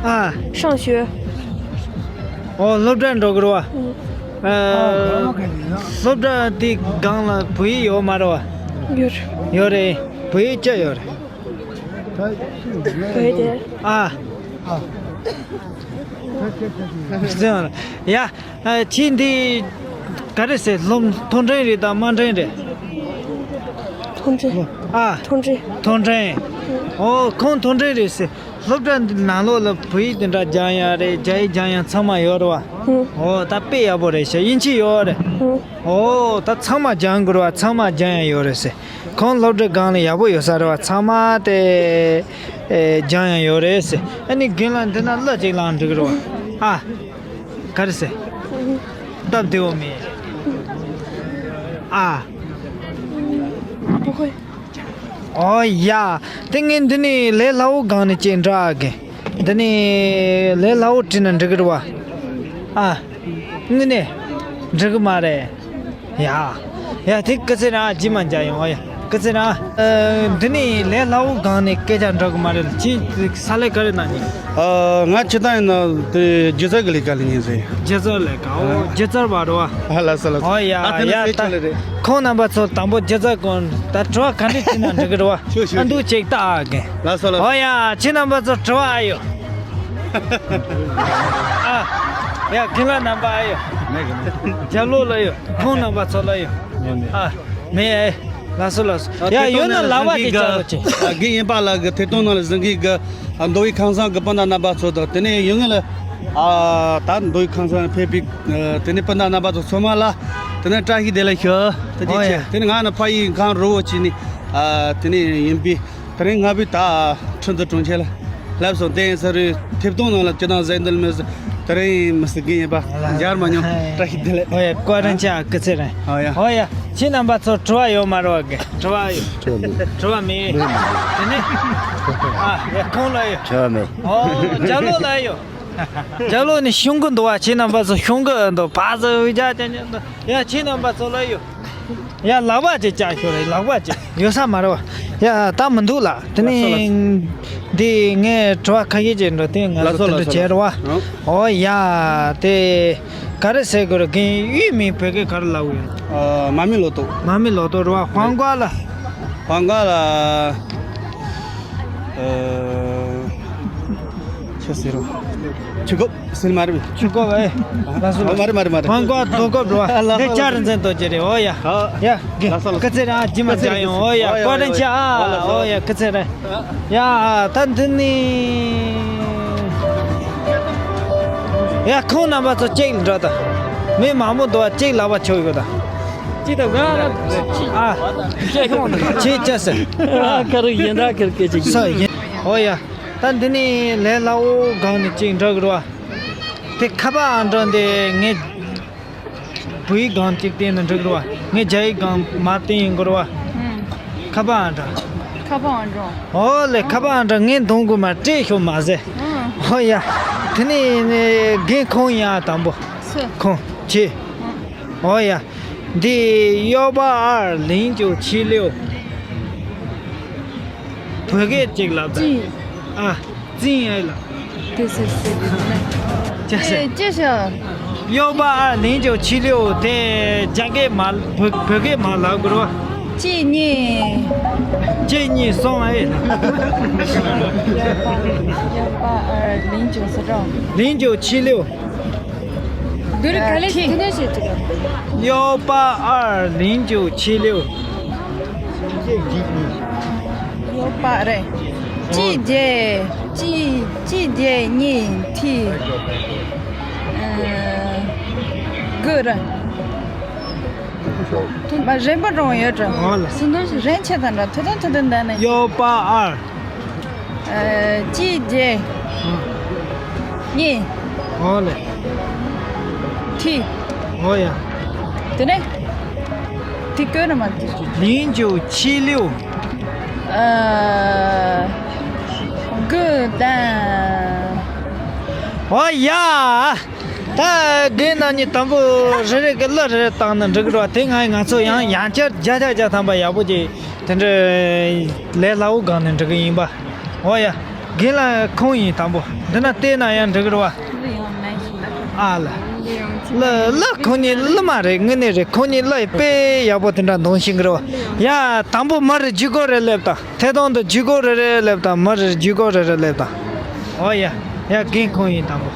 ཨ། ཧྲང་ཞུ། ཨོ། སློབ་གྲྭ་འགྲོ་གི་རེད་བ། ཨ། སློབ་གྲྭ་དེ་སྒང་ལ་བོད་ཡིག་ཡོད་མ་རེད་བ། ཡོད་རེད། ཡོད་རེད། བོད་ཡིག་ཅི་ཡོད་རེད། བོད་ཡིག་དེ། ཨ། ཡ། ཨ། ཁྱེད་འདི་ག་རེ་ཟེར། སློབ་མཐོ་འབྲིང་རེད་དམ་དམའ་འབྲིང་རེད། མཐོ་འབྲིང་། ཨ། མཐོ་འབྲིང་། མཐོ་འབྲིང་། ཨོ། ཁོང་མཐོ་འབྲིང་རེད་ཟེར། སློབ་གྲྭ་འདི་ནང་ལོགས་ལ་བོད་ཡིག་དེ་འདྲ་སྦྱང་ཡག་རེད། རྒྱ་ཡིག་སྦྱང་ཡག་ཚང་མ་ཡོད་རེད་བ། ཧུམ། ཨོ། ད་དཔེ་ཡག་པོ་རེད་ཤག་དབྱིན་ཇི་ཡོད་རེད། ཧུམ། ཨོ། ད་ཚང་མ་སྦྱང་དགོས་རེད་བ། ཚང་མ་སྦྱང་ཡག་ཡོད་རེད་ཟེར། ཁོང་སློབ་གྲྭ་སྒང་ལ་ཡག་པོ་ཡོད་ས་རེད་བ། ཚང་མ་དེ་ཨེ་སྦྱང་ཡག་ཡོད་རེད་ཟེར། ཨ་ནི་རྒན་ལགས་འདི་ན་གླུ་ཅིག་བླངས་འགྲིག་གི་རེད་བ། ཨ། ག་རེ་ཟེར། སྟབས་བདེ་བོ་མེད། ཨ། 不会。 ཨོ་ཡ། དེ་ངས་འདི་ནས་ལས་སླ་བོ་སྒང་ནས་ཅིག་འདྲི་གི། འདི་ནས་ལས་སླ་བོ་བྲིས་ན་འགྲིག་གི་རེད་བ། ཨ། དངོས་གནས། འགྲིག་གི་མ་རེད། ཡ། ཡ་དེ་སྐུ་ཚེ་རིང་། ཨ་རྗེས་མ་མཇལ་ཡོང་། ཨོ་ཡ་སྐུ་ཚེ་རིང་། ཨ་འདི་ནས་ལས་སླ་བོ་སྒང་ནས་སྐད་ཆ་འདྲི་གི་མ་རེད། ཁྱེད་ས་ལས་ག་རེ་ན་ནི། ཨ་ང་ཁྱེད་ད་ཡིན་ན་དེ་སྒྱུ་རྩལ་གི་ལས་ཀ་ལས་ཉན་ཟེར། སྒྱུ་རྩལ་ལས་ཀ། ཨོ་སྒྱུ་རྩལ་བ་རེད་བ། ཨ་ལགས་སོ་ལགས་སོ། ཨོ་ཡ་ཨ་དེ་ནི་ཡ་སེ་ད་ཆོ་ལེ་རེད། ཁོང་རྣམ་པ་ཚོ་དང་པོ་སྒྱུ་རྩལ་སྐོར་ད་དྲི་བ་ག་འདྲ་དྲིས་ན་འགྲིག་གི་རེད་བ། ཞུ་ཞུ་ཨ་ཞུ། འདུག་ཅིག་ད་ཨ་རྒན། ལགས་སོ་ལགས་སོ། ཨོ་ཡ་ཁྱེད་རྣམ་པ་ཚོ་དྲི་བ་ཨ་ཡོད། ཨ་ཡ་རྒན་ལགས་རྣམ་པ་ཨ་ཡོད། རྒྱབ་ལོགས་ལ་ཡོད། ཁོང་རྣམ་པ་ཚོ་ལ་ཡོད། ཨ་མེད་ཨེ། ལགས་སོ་ལགས་སོ། ཡ་ཡོད་ན་ལག་པ་དེ་བཅག་རོགས་བྱེད། རྒན་ཡིན་པ་ལགས་ཀྱི་ཐད་གཏོང་ནང་ལ་གཟིགས་མཁན་གྱི་མདོ་དབུས་ཁམས་གསུམ་གྱི་སྤུན་ཟླ་རྣམ་པ་ཚོ་དང་དེ་ནས་ཡོང་ངེས་ལ་ད་མདོ་དབུས་ཁམས་གསུམ་ཕེབས་པའི་དེ་ནས་སྤུན་ཟླ་རྣམ་པ་ཚོ་ཚང་མ་ལ་དེ་ནས་བཀྲ་ཤིས་བདེ་ལེགས་ཞུ། ཐུགས་རྗེ་ཆེ། དེ་ནས་ང་ནི་ཕ་ཡུལ་ཁམས་རི་བོ་ཆེ་ནས་དེ་ནས་ཡིན་པས། དེ་རིང་ང་བུས་ད་ཁྲིན་ཏུ་གྲོང་ཁྱེར་ལ་སླེབས་སོང་། དེ་ཡིན་ས་རུ་ཐེབས་གཏོང་ནང་ལ་ཅི་དང་ཟེར་འདི་མི་སྲིད། དེ་རིང་མི་སྲིད་གི་ཡིན་པ་འཇར་མ་མྱོང་། བཀྲ་ཤིས་བདེ་ལེགས། ཨོ་ཡ་བཀའ་དྲིན་ཆེ་ཨ་སྐུ་ཚེ་རིང་། ཨོ་ཡ་ཨོ་ཡ་ཁྱེད་རྣམ་པ་ཚོ་དྲི་བ་ཡོད་མ་རེད་བ། དྲི་བ་ཡོད། དྲི་བ་མེད། དྲི་བ་མེད། དེ་ནས་ཨ་ཡ་ཁོང་ལ་ཡོད། དྲི་བ་མེད། ཨོ་རྒྱབ་ལོགས་ལ་ཡོད། རྒྱབ་ལོགས་ནས་ཤོང་གི་འདུག་བ། ཁྱེད་རྣམ་པ་ཚོ་ཤོང་གི་འདུག་ཕ་ཟ་འུ་ཅག་ཅན་ཅན་འདུག་ཡ་ཁྱེད་རྣམ་པ་ཚོ་ལ་ཡོད། ཡ་ལག་པ་ཅིག་བཅག་ཤོག་རེ། ལག་པ་ཅིག་ཡོད་ས་མ་རེད་བ། ཡ་ད་མི་འདུག་ལ། དེ་ནས་འདི་ངས་དྲི་བ་ཁ་ཤས་ཅིག་འགྲོ་དེ་ང་ཚོ་དེ་འདྲ་བྱས་རེད་བ། ཨོ་ཡ་དེ་ག་རེ་ཟེར་དགོས་རེད། རྒན་ཡུལ་མིང་བོད་སྐད་ག་རེ་ལབ་ཡོད། མ་མི་ལོ་ཏོག་མ་མི་ལོ་ཏོག་རེད་བ། ཧོང་ཀོ་ལ། ཧོང་ཀོ་ལ། ཆི་ཟེར་རོ། ཆུ་ཀོབ་ཟེར་མ་རེད། ཆུ་ཀོབ་ཨེ། ལགས་སོ། ཨ་མ་རེད་མ་རེད་མ་རེད། ཧོང་ཀོ་རྡོ་ཀོབ་རེད་བ། ལགས་སོ། དེ་ལྕགས་རི་འཛིན་རྡོ་རྗེ་རེད། ཨོ་ཡ། ཡ། ལགས་སོ་ལགས་སོ། སྐུ་ཚེ་རིང་། རྗེས་མ་མཇལ་ཡོང་། ཨོ་ཡ་བཀའ་དྲིན་ཆེ་ཨ། ཨོ་ཡ་སྐུ་ཚེ་རིང་། ཡ་ད་འདི་ནི། ཡ་ཁོང་རྣམ་པ་ཚོ་གཅིག་འགྲོ་དང་། མི་མང་པོ་འདུག་བ། གཅིག་ལག་པ་ཆོག་ཡོད་དང་། གཅིག་དང་ག་ལ། ཨ། ཁྱེད་ཁོང་དང་ཁྱེད་ཅི་ཟེར། ཨ་ཁ་རུ་ཡིན་ད་ཁེར་སྐད་ཅིག་ཡིན། ཨོ་ཡ། ད་འདི་ནི་ལས་སླ་བོ་སྒང་ནས་གཅིག་འགྲོ་གི་རེད་བ། དེ་ཁ་པར་ཨང་གྲངས་དེ་ངས་བོད་ཡིག་སྒང་གཅིག་བསྟན་ན་འགྲིག་གི་རེད་བ། ངས་རྒྱ་ཡིག་སྒང་མ་བསྟན་ཡིན་གི་རེད་བ། ཁ་པར་ཨང་གྲངས། ཁ་པར་ཨང་གྲངས། ཨོ་ལེ། ཁ་པར་ཨང་གྲངས་ངས་འདོན་དགོས་མ། སྤྲད་ཤོག་མ་ཟེར། ཨོ་ཡ། དེ་ནས་རྒན་ཁོང་ཡིན་ཨ། དང་པོ་ཁོང་ཁྱེད། ཨོ་ཡ། འདི་幺八二零九七六། བོད་སྐད་ཅིག་ལབ་དང་། ཨ། ཙིང་ཨེ་ལ། དེ་ཟེར་ཟེར་གི་ནས། ཅི་ཟེར། ཅི་ཟེར། 幺八二零九七六 དེ་རྒྱ་སྐད་མ་བོད་བོད་སྐད་མ་ལབ་དགོས་རེད་བ། 七二། 七二三 ཨེ་ལ། 幺八二零九四六。 零九七六。 འདི་རུ་ག་ལེ་ཐི། དེ་འདྲ་ཞིག་ཅིག 幺八二零九七六。 ཡོད་པ་རེད། གཅིག་བརྒྱད། གཅིག་གཅིག་བརྒྱད་གཉིས་ཐི། ཨ། དགུ་རེད། མ་རན་པོ་རང་ཡོད་རེད། ཨོ་ལ། སུ་འདུག་རན་ཆེ་དང་འདྲ། ཐུ་ཐུ་ཐུ་ཐུ་འདྲ་ནས། 幺八二། ཨ། གཅིག་བརྒྱད། གཉིས། ཨོ་ལེ། ཐི། ཨོ་ཡ། དེ་ནས། ཐི་བཀོད་ན་མ་ཐི། 零九七六。 ཨ། དགུ་དང་། ཨོ་ཡ། ད་རྒན་རྣམ་གཉིས་དང་པོ་རེ་རེ་གི་གླུ་རེ་རེ་བཏང་ན་འགྲིག་གི་རེད་བ། དེ་ང་ང་ཚོ་ཡང་ཡང་བསྐྱར་བརྒྱ་ཆ་བརྒྱ་ཐམ་པ་ཡག་པོ་ཅིག་དེ་འདྲ་ལས་སླ་བོ་སྒང་ནས་འགྲིག་གི་ཡིན་པ། འོ་ཡ། རྒན་ལགས་ཁོང་ཡིན་དང་པོ། འདི་ན་བལྟས་ན་ཡང་འགྲིག་གི་རེད་བ། ཨ་ལ། གླུ་གླུ་ཁོང་གཉིས་གླུ་མ་རེད། དངོས་གནས་རེད། ཁོང་གཉིས་གླུ་ཡི་དཔེ་ཡག་པོ་དེ་འདྲ་འདོན་ཤེས་གི་རེད་བ། ཡ། དང་པོ་མི་རེ་ཇུས་གོ་རེ་སླེབས་དང་། ཐད་གཏོང་དུ་ཇུས་གོ་རེ་རེ་སླེབས་དང་། མི་རེ་ཇུས་གོ་རེ་རེ་སླེབས་དང་། འོ་ཡ། ཡ། རྒན་ཁོང་ཡིན་དང་པོ།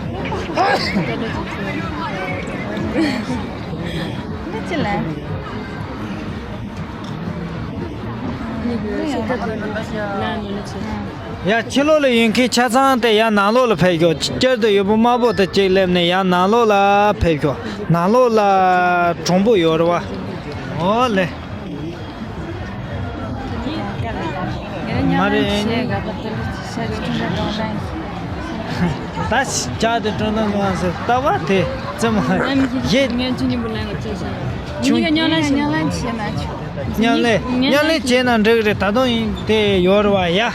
འདི་ཅི་ལ། ཡ། ཕྱི་ལོགས་ལ་ཡོད་མཁན་ཆ་ཚང་དེ་ཡ་ནང་ལོགས་ལ་ཕེབས་ཤོག་དཀྱིལ་དུ་ཡོད་པོ་དམར་པོ་དེ་གཅིག་སླེབས་ནས་ཡ་ནང་ལོགས་ལ་ཕེབས་ཤོག་ནང་ལོགས་ལ་གྲོང་པོ་ཡོད་རེད་བ། འོ་ལེ། མ་རེད། ད་ཅག་དེ་ཀྲུང་ནང་ང་ཟེར་ལྟ་བ་དེ་ཙམ་ཡེ། ངས་ཆུ་ཉིན་པོ་ལེན་ག་ཅེས་བྱ། ཆུ་ཉིན་ཉོ་ལ་ཉོ་ལ་བྱེད་ན་ཆུ། ཉམས་ལེན། ཉམས་ལེན་བྱས་ན་འགྲིག་རེད། ད་དུང་ཡིན་དེ་ཡོད་རེད་བ་ཡ།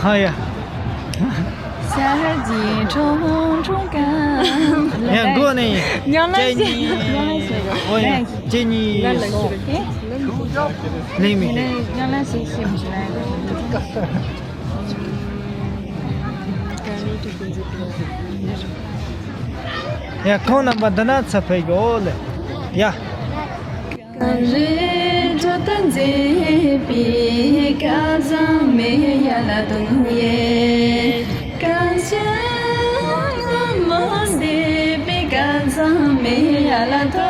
ཧ་ཡ། ཡ་མགོ་ནས་ཡིན། ཉམས་ལེན་བྱེད། ཉམས་ལེན་བྱེད་དགོས། ཨོ་ཡ། གཅིག་གཉིས་གསུམ། ལེགས་མི་ལེགས། ཡ། ཁོང་རྣམ་པ་འདི་ན་ཚ་ཕེབས་ཡོད་ལེ། ཡ། གངས་རིའི་ཁྲོད་དུ་མཛེས་པའི་སྐལ་བཟང་མི་ཡ་ལ་དོ་ཡེ། གངས་ཅན་སྔོན་མོ་འདས་པའི་སྐལ་བཟང་མི་ཡ་ལ་དོ་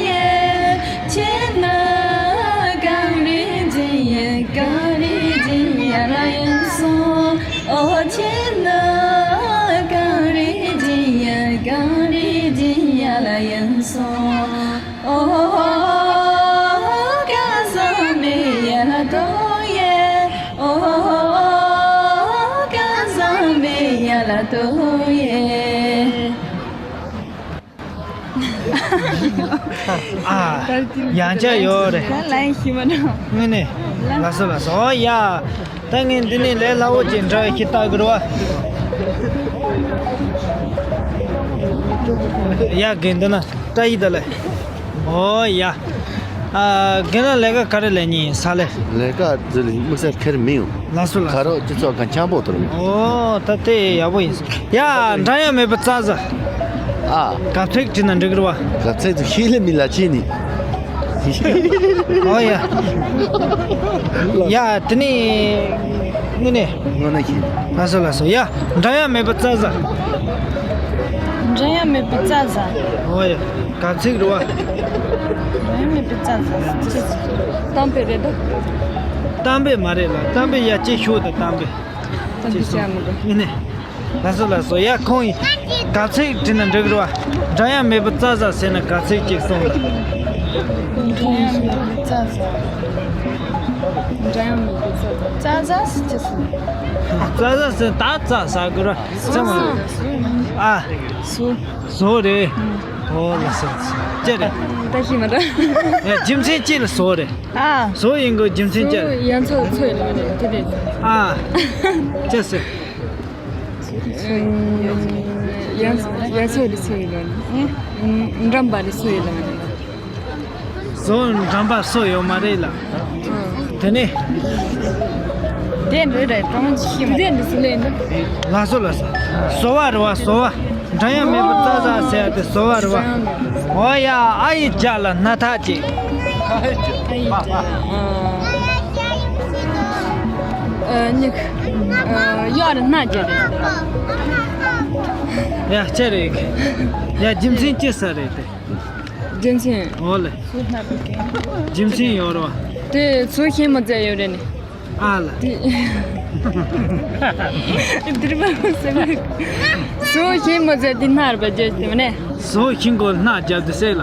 ཡེ། ཁྱེད་ནི་གངས་རིའི་འཇིགས་ཡུལ། གངས་རིའི་འཇིགས་ཡུལ་ཡིན་སོང་། ཨོ་ཁྱེད་ནི་གངས་རིའི་འཇིགས་ཡུལ། གངས་རིའི་འཇིགས་ཡུལ་ཡིན་སོང་། ཨོ་སྐལ་བཟང་མི་ཡ་ལ་དོ་ཡེ། ཨོ་སྐལ་བཟང་མི་ཡ་ལ་དོ་ཡེ། ཨ། ཡང་བསྐྱར་ཡོད་རེད། ད་ལན་ཞིག་མ་འགྲོ། དངོས་གནས། ལགས་སོ་ལགས་སོ། ཨོ་ཡ། ད་ངས་འདི་ནས་ལས་སླ་བོ་ཅིག་འདྲ་ཞིག་བལྟ་གི་རེད་བ། ཡ། རྒན་འདི་ན་བཀྲ་ཤིས་བདེ་ལེགས། ཨོ་ཡ། ཨ། རྒན་ལགས་ལས་ཀ་ག་རེ་ལས་ཉིན་ས་ལེ། ལས་ཀ་འདི་ལས་དམིགས་བསལ་ཁེར་མི་ཡོང་། ལགས་སོ་ལགས་སོ། ཁ་རོག་སྤྱི་ཚོགས་ཁ་འཆམ་པོ་དོར་མི། ཨོ་ད་དེ་ཡག་པོ་ཡིན། ཡ། འདྲ་ཡ་མེད་པ་རྩ་ཟ། ཨ། གབ་ཚིག་བྲིས་ན་འགྲིག་རེད་བ། གབ་ཚིག་ཏུ་ཤེས་ལེ་མི་ལ་ཅི་ནི། ཨོ་ཡ། ཡ་དེ་ནི། དངོས་གནས། དངོས་གནས་ཤེས། ལགས་སོ་ལགས་སོ། ཡ། འདྲ་ཡ་མེད་པ་རྩ་ཟ། འདྲ་ཡ་མེད་པ་རྩ་ཟ། ཨོ་ཡ། གབ་ཚིག་རེད་བ། འདྲ་ཡ་མེད་པ་རྩ་ཟ། གཏམ་དཔེ་རེད་དོ། གཏམ་དཔེ་མ་རེད་ལ། གཏམ་དཔེ་ཡ་ཅིག་ཤོད་དང་། གཏམ་དཔེ། ད་འདི་བྱ་མི་འགྲོ། ཡིན་ནི། ལགས་སོ་ལགས་སོ། ཡ། ཁོང་ཡིན། གབ་ཚིག་བྲིས་ན་འགྲིག་རེད་བ། འདྲ་ཡ་མེད་པ་རྩ་ཟ་ཟེར་ན་གབ་ཚིག་ཅིག་གསུངས་དང་། འདྲ་ཡ་མེད་པ་རྩ་ཟ། འདྲ་ཡ་མེད་པ་རྩ་ཟ། རྩ་ཟ་ཟེར་ཅི་ཟེར། རྩ་ཟ་ཟེར་ད་རྩ་ཟ་དགོས་ར། ཟ་མ། ཨ། ཟོ། ཟོ་རེད། ཨོ་ལགས་སོ། ཅི་རེད། ད་ཤེས་མ་འདྲ། ཡ། རྒྱུ་མཚན་ཅི་ལ་ཟོ་རེད། ཨ། ཟོ་ཡིན་དགོས་རྒྱུ་མཚན་ཅི། ཟོ་ཡ་མཚོ་མཚོ་ཡི་ལ་མ་རེད་དེ་རེད། ཨ། ཅི་ཟེར། ཡ་ཡ་མཚོ་རེད་མཚོ་ཡི་ལ་མ་རེད། འགྲམ་པ་རེད་མཚོ་ཡི་ལ་མ་རེད། ཟོ་འགྲམ་པ་སོ་ཡོད་མ་རེད་ལ། དེ་ནས། དེ་འདྲ་རེད། གྲོང་ཆི་མ་དེ་འདྲ་སུ་ལེན་འདུག་ལགས་སོ་ལགས་སོ། ཟོ་བ་རེད་བ། ཟོ་བ། འདྲ་ཡ་མེད་པ་རྩ་ཟ་ཟེར་ཡ་དེ་ཟོ་བ་རེད་བ། འོ་ཡ། ཨ་ཡི་རྒྱ་ལ་སྣ་ཐག་ཅིག་ཨ་ཡི་རྒྱ་ལ། ཨ། ཨ། མྱིག་ཨ། གཡག་རེད། སྣ་རྒྱ་རེད། ཡ། ཅི་རེད། ཡ། རྒྱུ་མཚན་ཅི་ཟེར་རེད་དེ། རྒྱུ་མཚན། འོ་ལེ། རྒྱུ་མཚན་ཡོད་རེད་བ། དེ་ཟོ་ཤིང་མོ་རྫས་ཡོད་རེད་ནི། ཨ་ལ། དེ། དེར་མ་ཟེར་བ། ཟོ་ཤིང་མོ་རྫས་དེ་ནར་བ་རྒྱུ་དེ་མ་ནས། ཟོ་ཤིང་གོ་སྣ་རྒྱབ་དེ་སེ་ལ།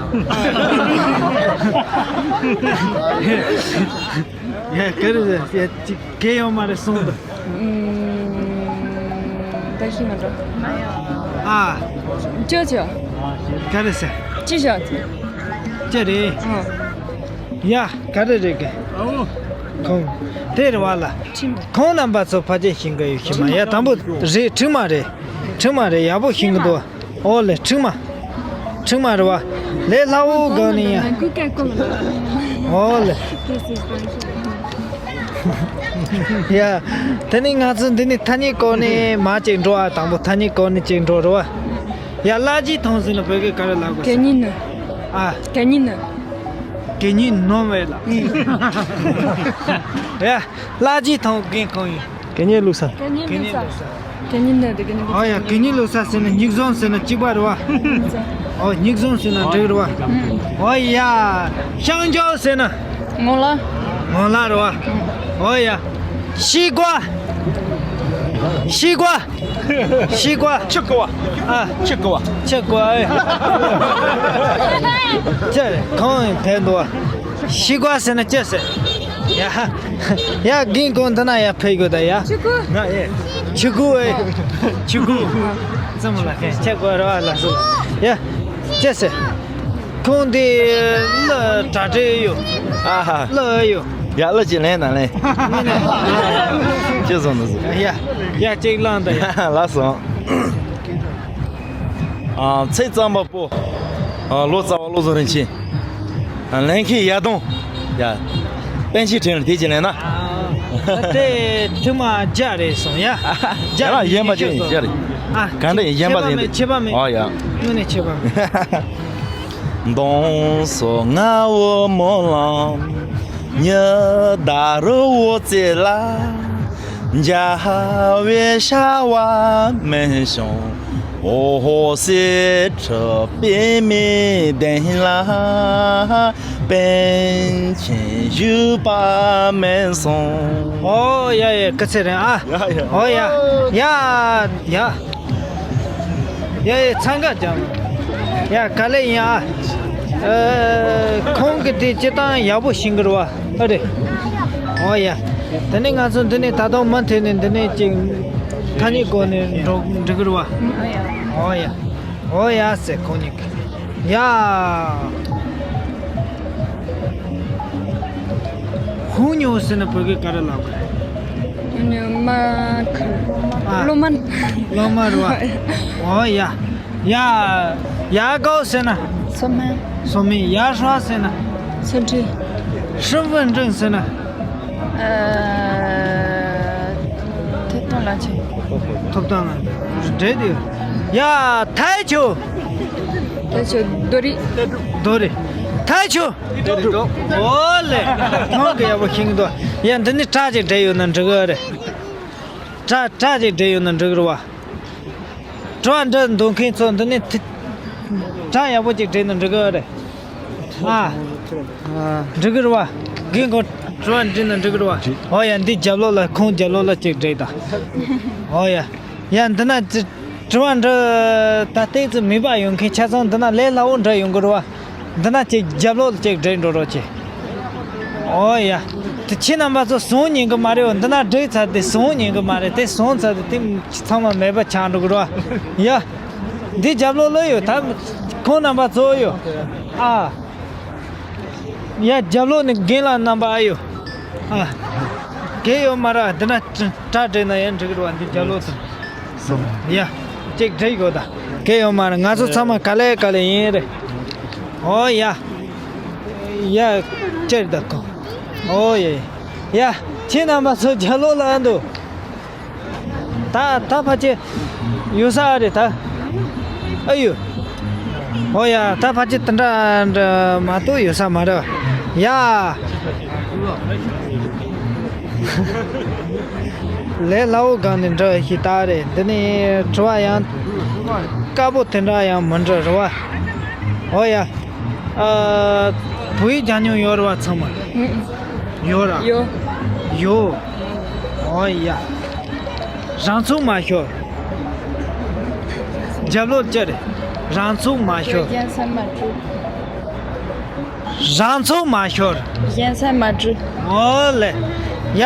ཡ། ག་རེ་ཟེར་ཡ། ཅིག་གེ་ཡོད་མ་རེད་སོང་དུ། ད་ཤི་མ་འགྲོ། ཨ། ཅོ་ཅོ། ག་རེ་ཟེར། ཅི་ཞོག་ཅི་རེད། ཨ། ཡ། ག་རེ་རེད་གི། ཁོང་། དེ་རེད་བ་ལ། ཁོང་རྣམ་པ་ཚོ་ཕལ་ཆེར་ཤེས་ཀྱི་ཡོད་ཤེས་མ། ཡ། དང་པོ་རེད། ཁྲིག་མ་རེད། ཁྲིག་མ་རེད། ཡག་པོ་ཤེས་ཀྱི་འདུག་ཨོ་ལེ། ཁྲིག་མ། ཁྲིག་མ་རེད་བ། ལས་སླ་བོ་གང་ནས་ཡ། ཨོ་ལེ། ཡ། དེ་ནི་ང་ཚོ་འདི་ནི་ཐ་སྙད་སྐོར་ནས་མ་ཅིག་འགྲོ་ཨ། དང་པོ་ཐ་སྙད་སྐོར་ནས་ཅིག་འགྲོ་རེད་བ། ཡ། གླ་རྒྱུ་ཐོང་ཟེར་ན་བོད་སྐད་ག་རེ་ལབ་དགོས། གད་སྙིགས་ནི། ཨ། གད་སྙིགས་ནི། གད་སྙིགས་ནོར་བས་ལ། ཡ། གླ་རྒྱུ་ཐོང་གིན་གང་ཡིན། གད་སྙིགས་བླུགས་ས། གད་སྙིགས་བླུགས་ས། གད་སྙིགས་བླུགས་ས། གད་སྙིགས་ནི་དེ་གད་སྙིགས་བླུགས་ས། ཨ་ཡ། གད་སྙིགས་བླུགས་ས་ཟེར་ན་སྙིགས་ཟོང་ཟེར་ན་གཅིག་པ་རེད་བ། ཨོ། སྙིགས་ཟོང་ཟེར་ན་འགྲིག་རེད་བ། ཨོ་ཡ། ཤང་ཇོ་ཟེར་ན། ངོ་ལ། ངོ་ལ་རེད་བ། ཨོ་ཡ། ཤི་ཀ་བ། ཤི་ཀ་བ། ཤི་ཀ་བ། ཆི་ཀ་བ། ཨ། ཆི་ཀ་བ། ཆི་ཀ་བ། ཨེ། ཅི་རེད། གང་ཡིན་དེ་འདུག་བ། ཤི་ཀ་བ་ཟེར་ན་ཅི་ཟེར། ཡ། ཡ། རྒན་ཁོང་འདི་ན་ཡ་ཕེབས་དགོས་ད་ཡ། ཆི་ཀུ། ང་ཨེ། ཆི་ཀུ་ཨེ། ཆི་ཀུ། ཙམ་ལ་ཁན་ཆི་ཀ་བ་ར་ལ་སོ། ཡ། ཅི་ཟེར། ཁོང་དེ་གླུ་གྲ་སྒྲིག་ཡོད། ཨ་ཧ། གླུ་ཡོད། ཡ། གླུ་ཅིག་ལེན་དང་ལེན། ཅི་བཟོ་འདུག་ཟེར། ཡ། ཡ། ཅིག་བླངས་དང་ཡ། ལགས་སོ། ཨ། ཚེ་གཙང་མ་པོ། ཨ། ལོ་ཙཱ་བ་བློ་བཟང་རིན་ཆེན། ཨ། ལེན་མཁན་ཡ་དོང་། ཡ། པཎ་ཆེན་ཕྲན་ལ་དེ་བྱས་ལེན་ན། ཨ། དེ་ཐེངས་མ་བརྒྱ་རེད་སོང་ཡ། བརྒྱ་ཡང་ཡིན་པ་ཅན་ཡིན་བརྒྱ་རེད། ཨ། གང་འདྲ་ཡིན་ཡན་པ་ཁྱད་པར་ཡིན་མེད་ཁྱད་པར་མེད། ཨོ་ཡ། དངོས་གནས་ཁྱད་པར་མེད། མདོངས་སུ་ང་འོ་མོ་ལ། ཉི་ཟླ་རི་བོ་རྩེ་ལ། འཇའ་བའི་ཤ་བ་མེད་བྱུང་། འོ་ཧོ་སྲིད་ཁྲི་པད་མའི་གདན་ལ། པཎ་ཆེན་བཞུགས་པ་མེད་གསུང་། ཡ་ཡ། ཡ་ཡ། ཡ་ཡ། ཡ་ཡ། འཚང་ཁ་རྒྱབ། ཡ་ག་ལེ་ཡིན་ཨ། ཨ། ཁོང་གི་དེ་སྤྱིར་བཏང་ཡག་པོ་ཤེས་གི་རེད་བ། ཨ་རེད། འོ་ཡ། དེ་ནས་ང་ཚོ་འདི་ནས་ད་དུང་མུ་མཐུད་ནས་འདི་ནས་ཅིག་ཐ་སྙད་སྒོ་ནས་འགྲོ་འགྲིག་གི་རེད་བ། འོ་ཡ། འོ་ཡ་ཟེར་ཁོང་གཉིས་ཀྱིས། ཡ། ཧུང་ཉོ་ཟེར་ན་བོད་སྐད་ག་རེ་ལབ་དགོས། ཉོ་མ་ཁ། ཨ། ལོ་མ། ལོ་མ་རེད་བ། འོ་ཡ། ཡ། ཡ་ཀའོ་ཟེར་ན། སོ་མ། སོ་མ། ཡ་ཧྲ་ཟེར་ན། སོ་ཁྲི། ཧྲི་ཝུན་ཀྲིན་ཟེར་ན། ཨ། ཐད་གཏོང་ལ་ཆེ། ཐོབ་ཐང་ལ་འབྲེལ་དུ་ཡོད། ཡ་ཐའི་ཆུ། ཐའི་ཆུ་རྡོ་རི། རྡོ་རི། ཐའི་ཆུ། འོ་ལེ། ཁོང་གི་ཡག་པོ་ཤེས་ཀྱི་འདུག་ཡ་འདི་ནི་སྒྲ་ཅིག་འདྲེས་ཡོད་ན་འགྲིག་གི་རེད། སྒྲ་སྒྲ་ཅིག་འདྲེས་ཡོད་ན་འགྲིག་གི་རེད་བ། དྲི་བ་འདྲི་འདོད་མཁན་ཚོ་འདི་ནི་ཐི། སྒྲ་ཡག་པོ་ཅིག་འདྲེས་ན་འགྲིག་གི་རེད། ཨ། འགྲིག་གི་རེད་བ། རྒན་ཁོང་དྲི་བ་འདྲི་ན་འགྲིག་གི་རེད་བ། འོ་ཡ་འདི་རྒྱབ་ལོགས་ལ་ཁོང་རྒྱབ་ལོགས་ལ་ཅིག་འདྲེས་དང་། འོ་ཡ། ཡ་འདི་ན་ཅི། དྲི་བ་འདྲི། ད་ལྟའི་ཙི་མིད་པ་ཡོད་མཁན་ཆ་ཚང་འདི་ན་ལས་སླ་བོ་འདྲ་ཡོང་གི་རེད་བ། འདི་ན་ཅིག་རྒྱབ་ལོགས་ལ་ཅིག་འདྲེས་འགྲོ་རོགས་གྱིས། འོ་ཡ། དེ་ཁྱེད་རྣམ་པ་ཚོ་བཟུང་ཉན་གི་མ་རེད། འོ་འདི་ན་འདྲེས་ཚར་དེ་བཟུང་ཉན་གི་མ་རེད། དེ་བཟུང་ཚར་དེ་དེ་ཚང་མ་མེད་པ་ཆགས་འགྲོ་གི་རེད་བ། ཡ། འདི་རྒྱབ་ལོགས་ལ་ཡོད་ད། ཁོང་རྣམ་པ་ཚོ་ཡོད། ཨ། ཡ་རྒྱབ་ལོགས་ནས་རྒན་ལགས་རྣམ་པ་ཨ་ཡོད། ཨ། གལ་ཡོད་མ་རེད། འདི་ན་སྒྲ་འདྲེས་ན་ཡང་འགྲིག་གི་རེད་བ། འདི་རྒྱབ་ལོགས་དང་། ཡ། ཅིག་འདྲེས་དགོས་ད། གལ་ཡོད་མ་རེད། ང་ཚོ་ཚང་མ་ག་ལེ་ག་ལེ་ཡིན་རེད། ཨོ་ཡ། ཡ། ཅེར་ད་ཁོ། ཨོ་ཡ། ཡ། ཁྱེད་རྣམ་པ་ཚོ་རྒྱབ་ལོགས་ལ་ཨ་འདུག་ད་ད་ཕ་ཆེ་ཡོད་ས་རེད་ད། ཨ་ཡོ། ཨོ་ཡ་ད་ཕ་ཆེ་དེ་འདྲ་འདྲ་མ་གཏོགས་ཡོད་ས་མ་རེད། ཡ། ལས་སླ་བོ་སྒང་ནས་འདྲ་ཞིག་ད་རེད། འདི་ནས་དྲི་བ་ཡང་དཀར་པོ་དེ་འདྲ་ཡང་མི་འདྲ་རེད་བ། ཨོ་ཡ། ཨ། བོད་ཡིག་སྦྱང་མྱོང་ཡོད་རེད་བ་ཚང་མ། ཡོད་ར། ཡོད། ཡོད། ཨོ་ཡ། རང་ཚུགས་མ་ཤོར། རྒྱབ་ལོགས་ཅི་རེད། རང་ཚུགས་མ་ཤོར། རྒྱན་ས་མ་བྲུ། རང་ཚུགས་མ་ཤོར། གཞན་སེམས་མ་བྲུ། ཨོ་ལེ། ཡ།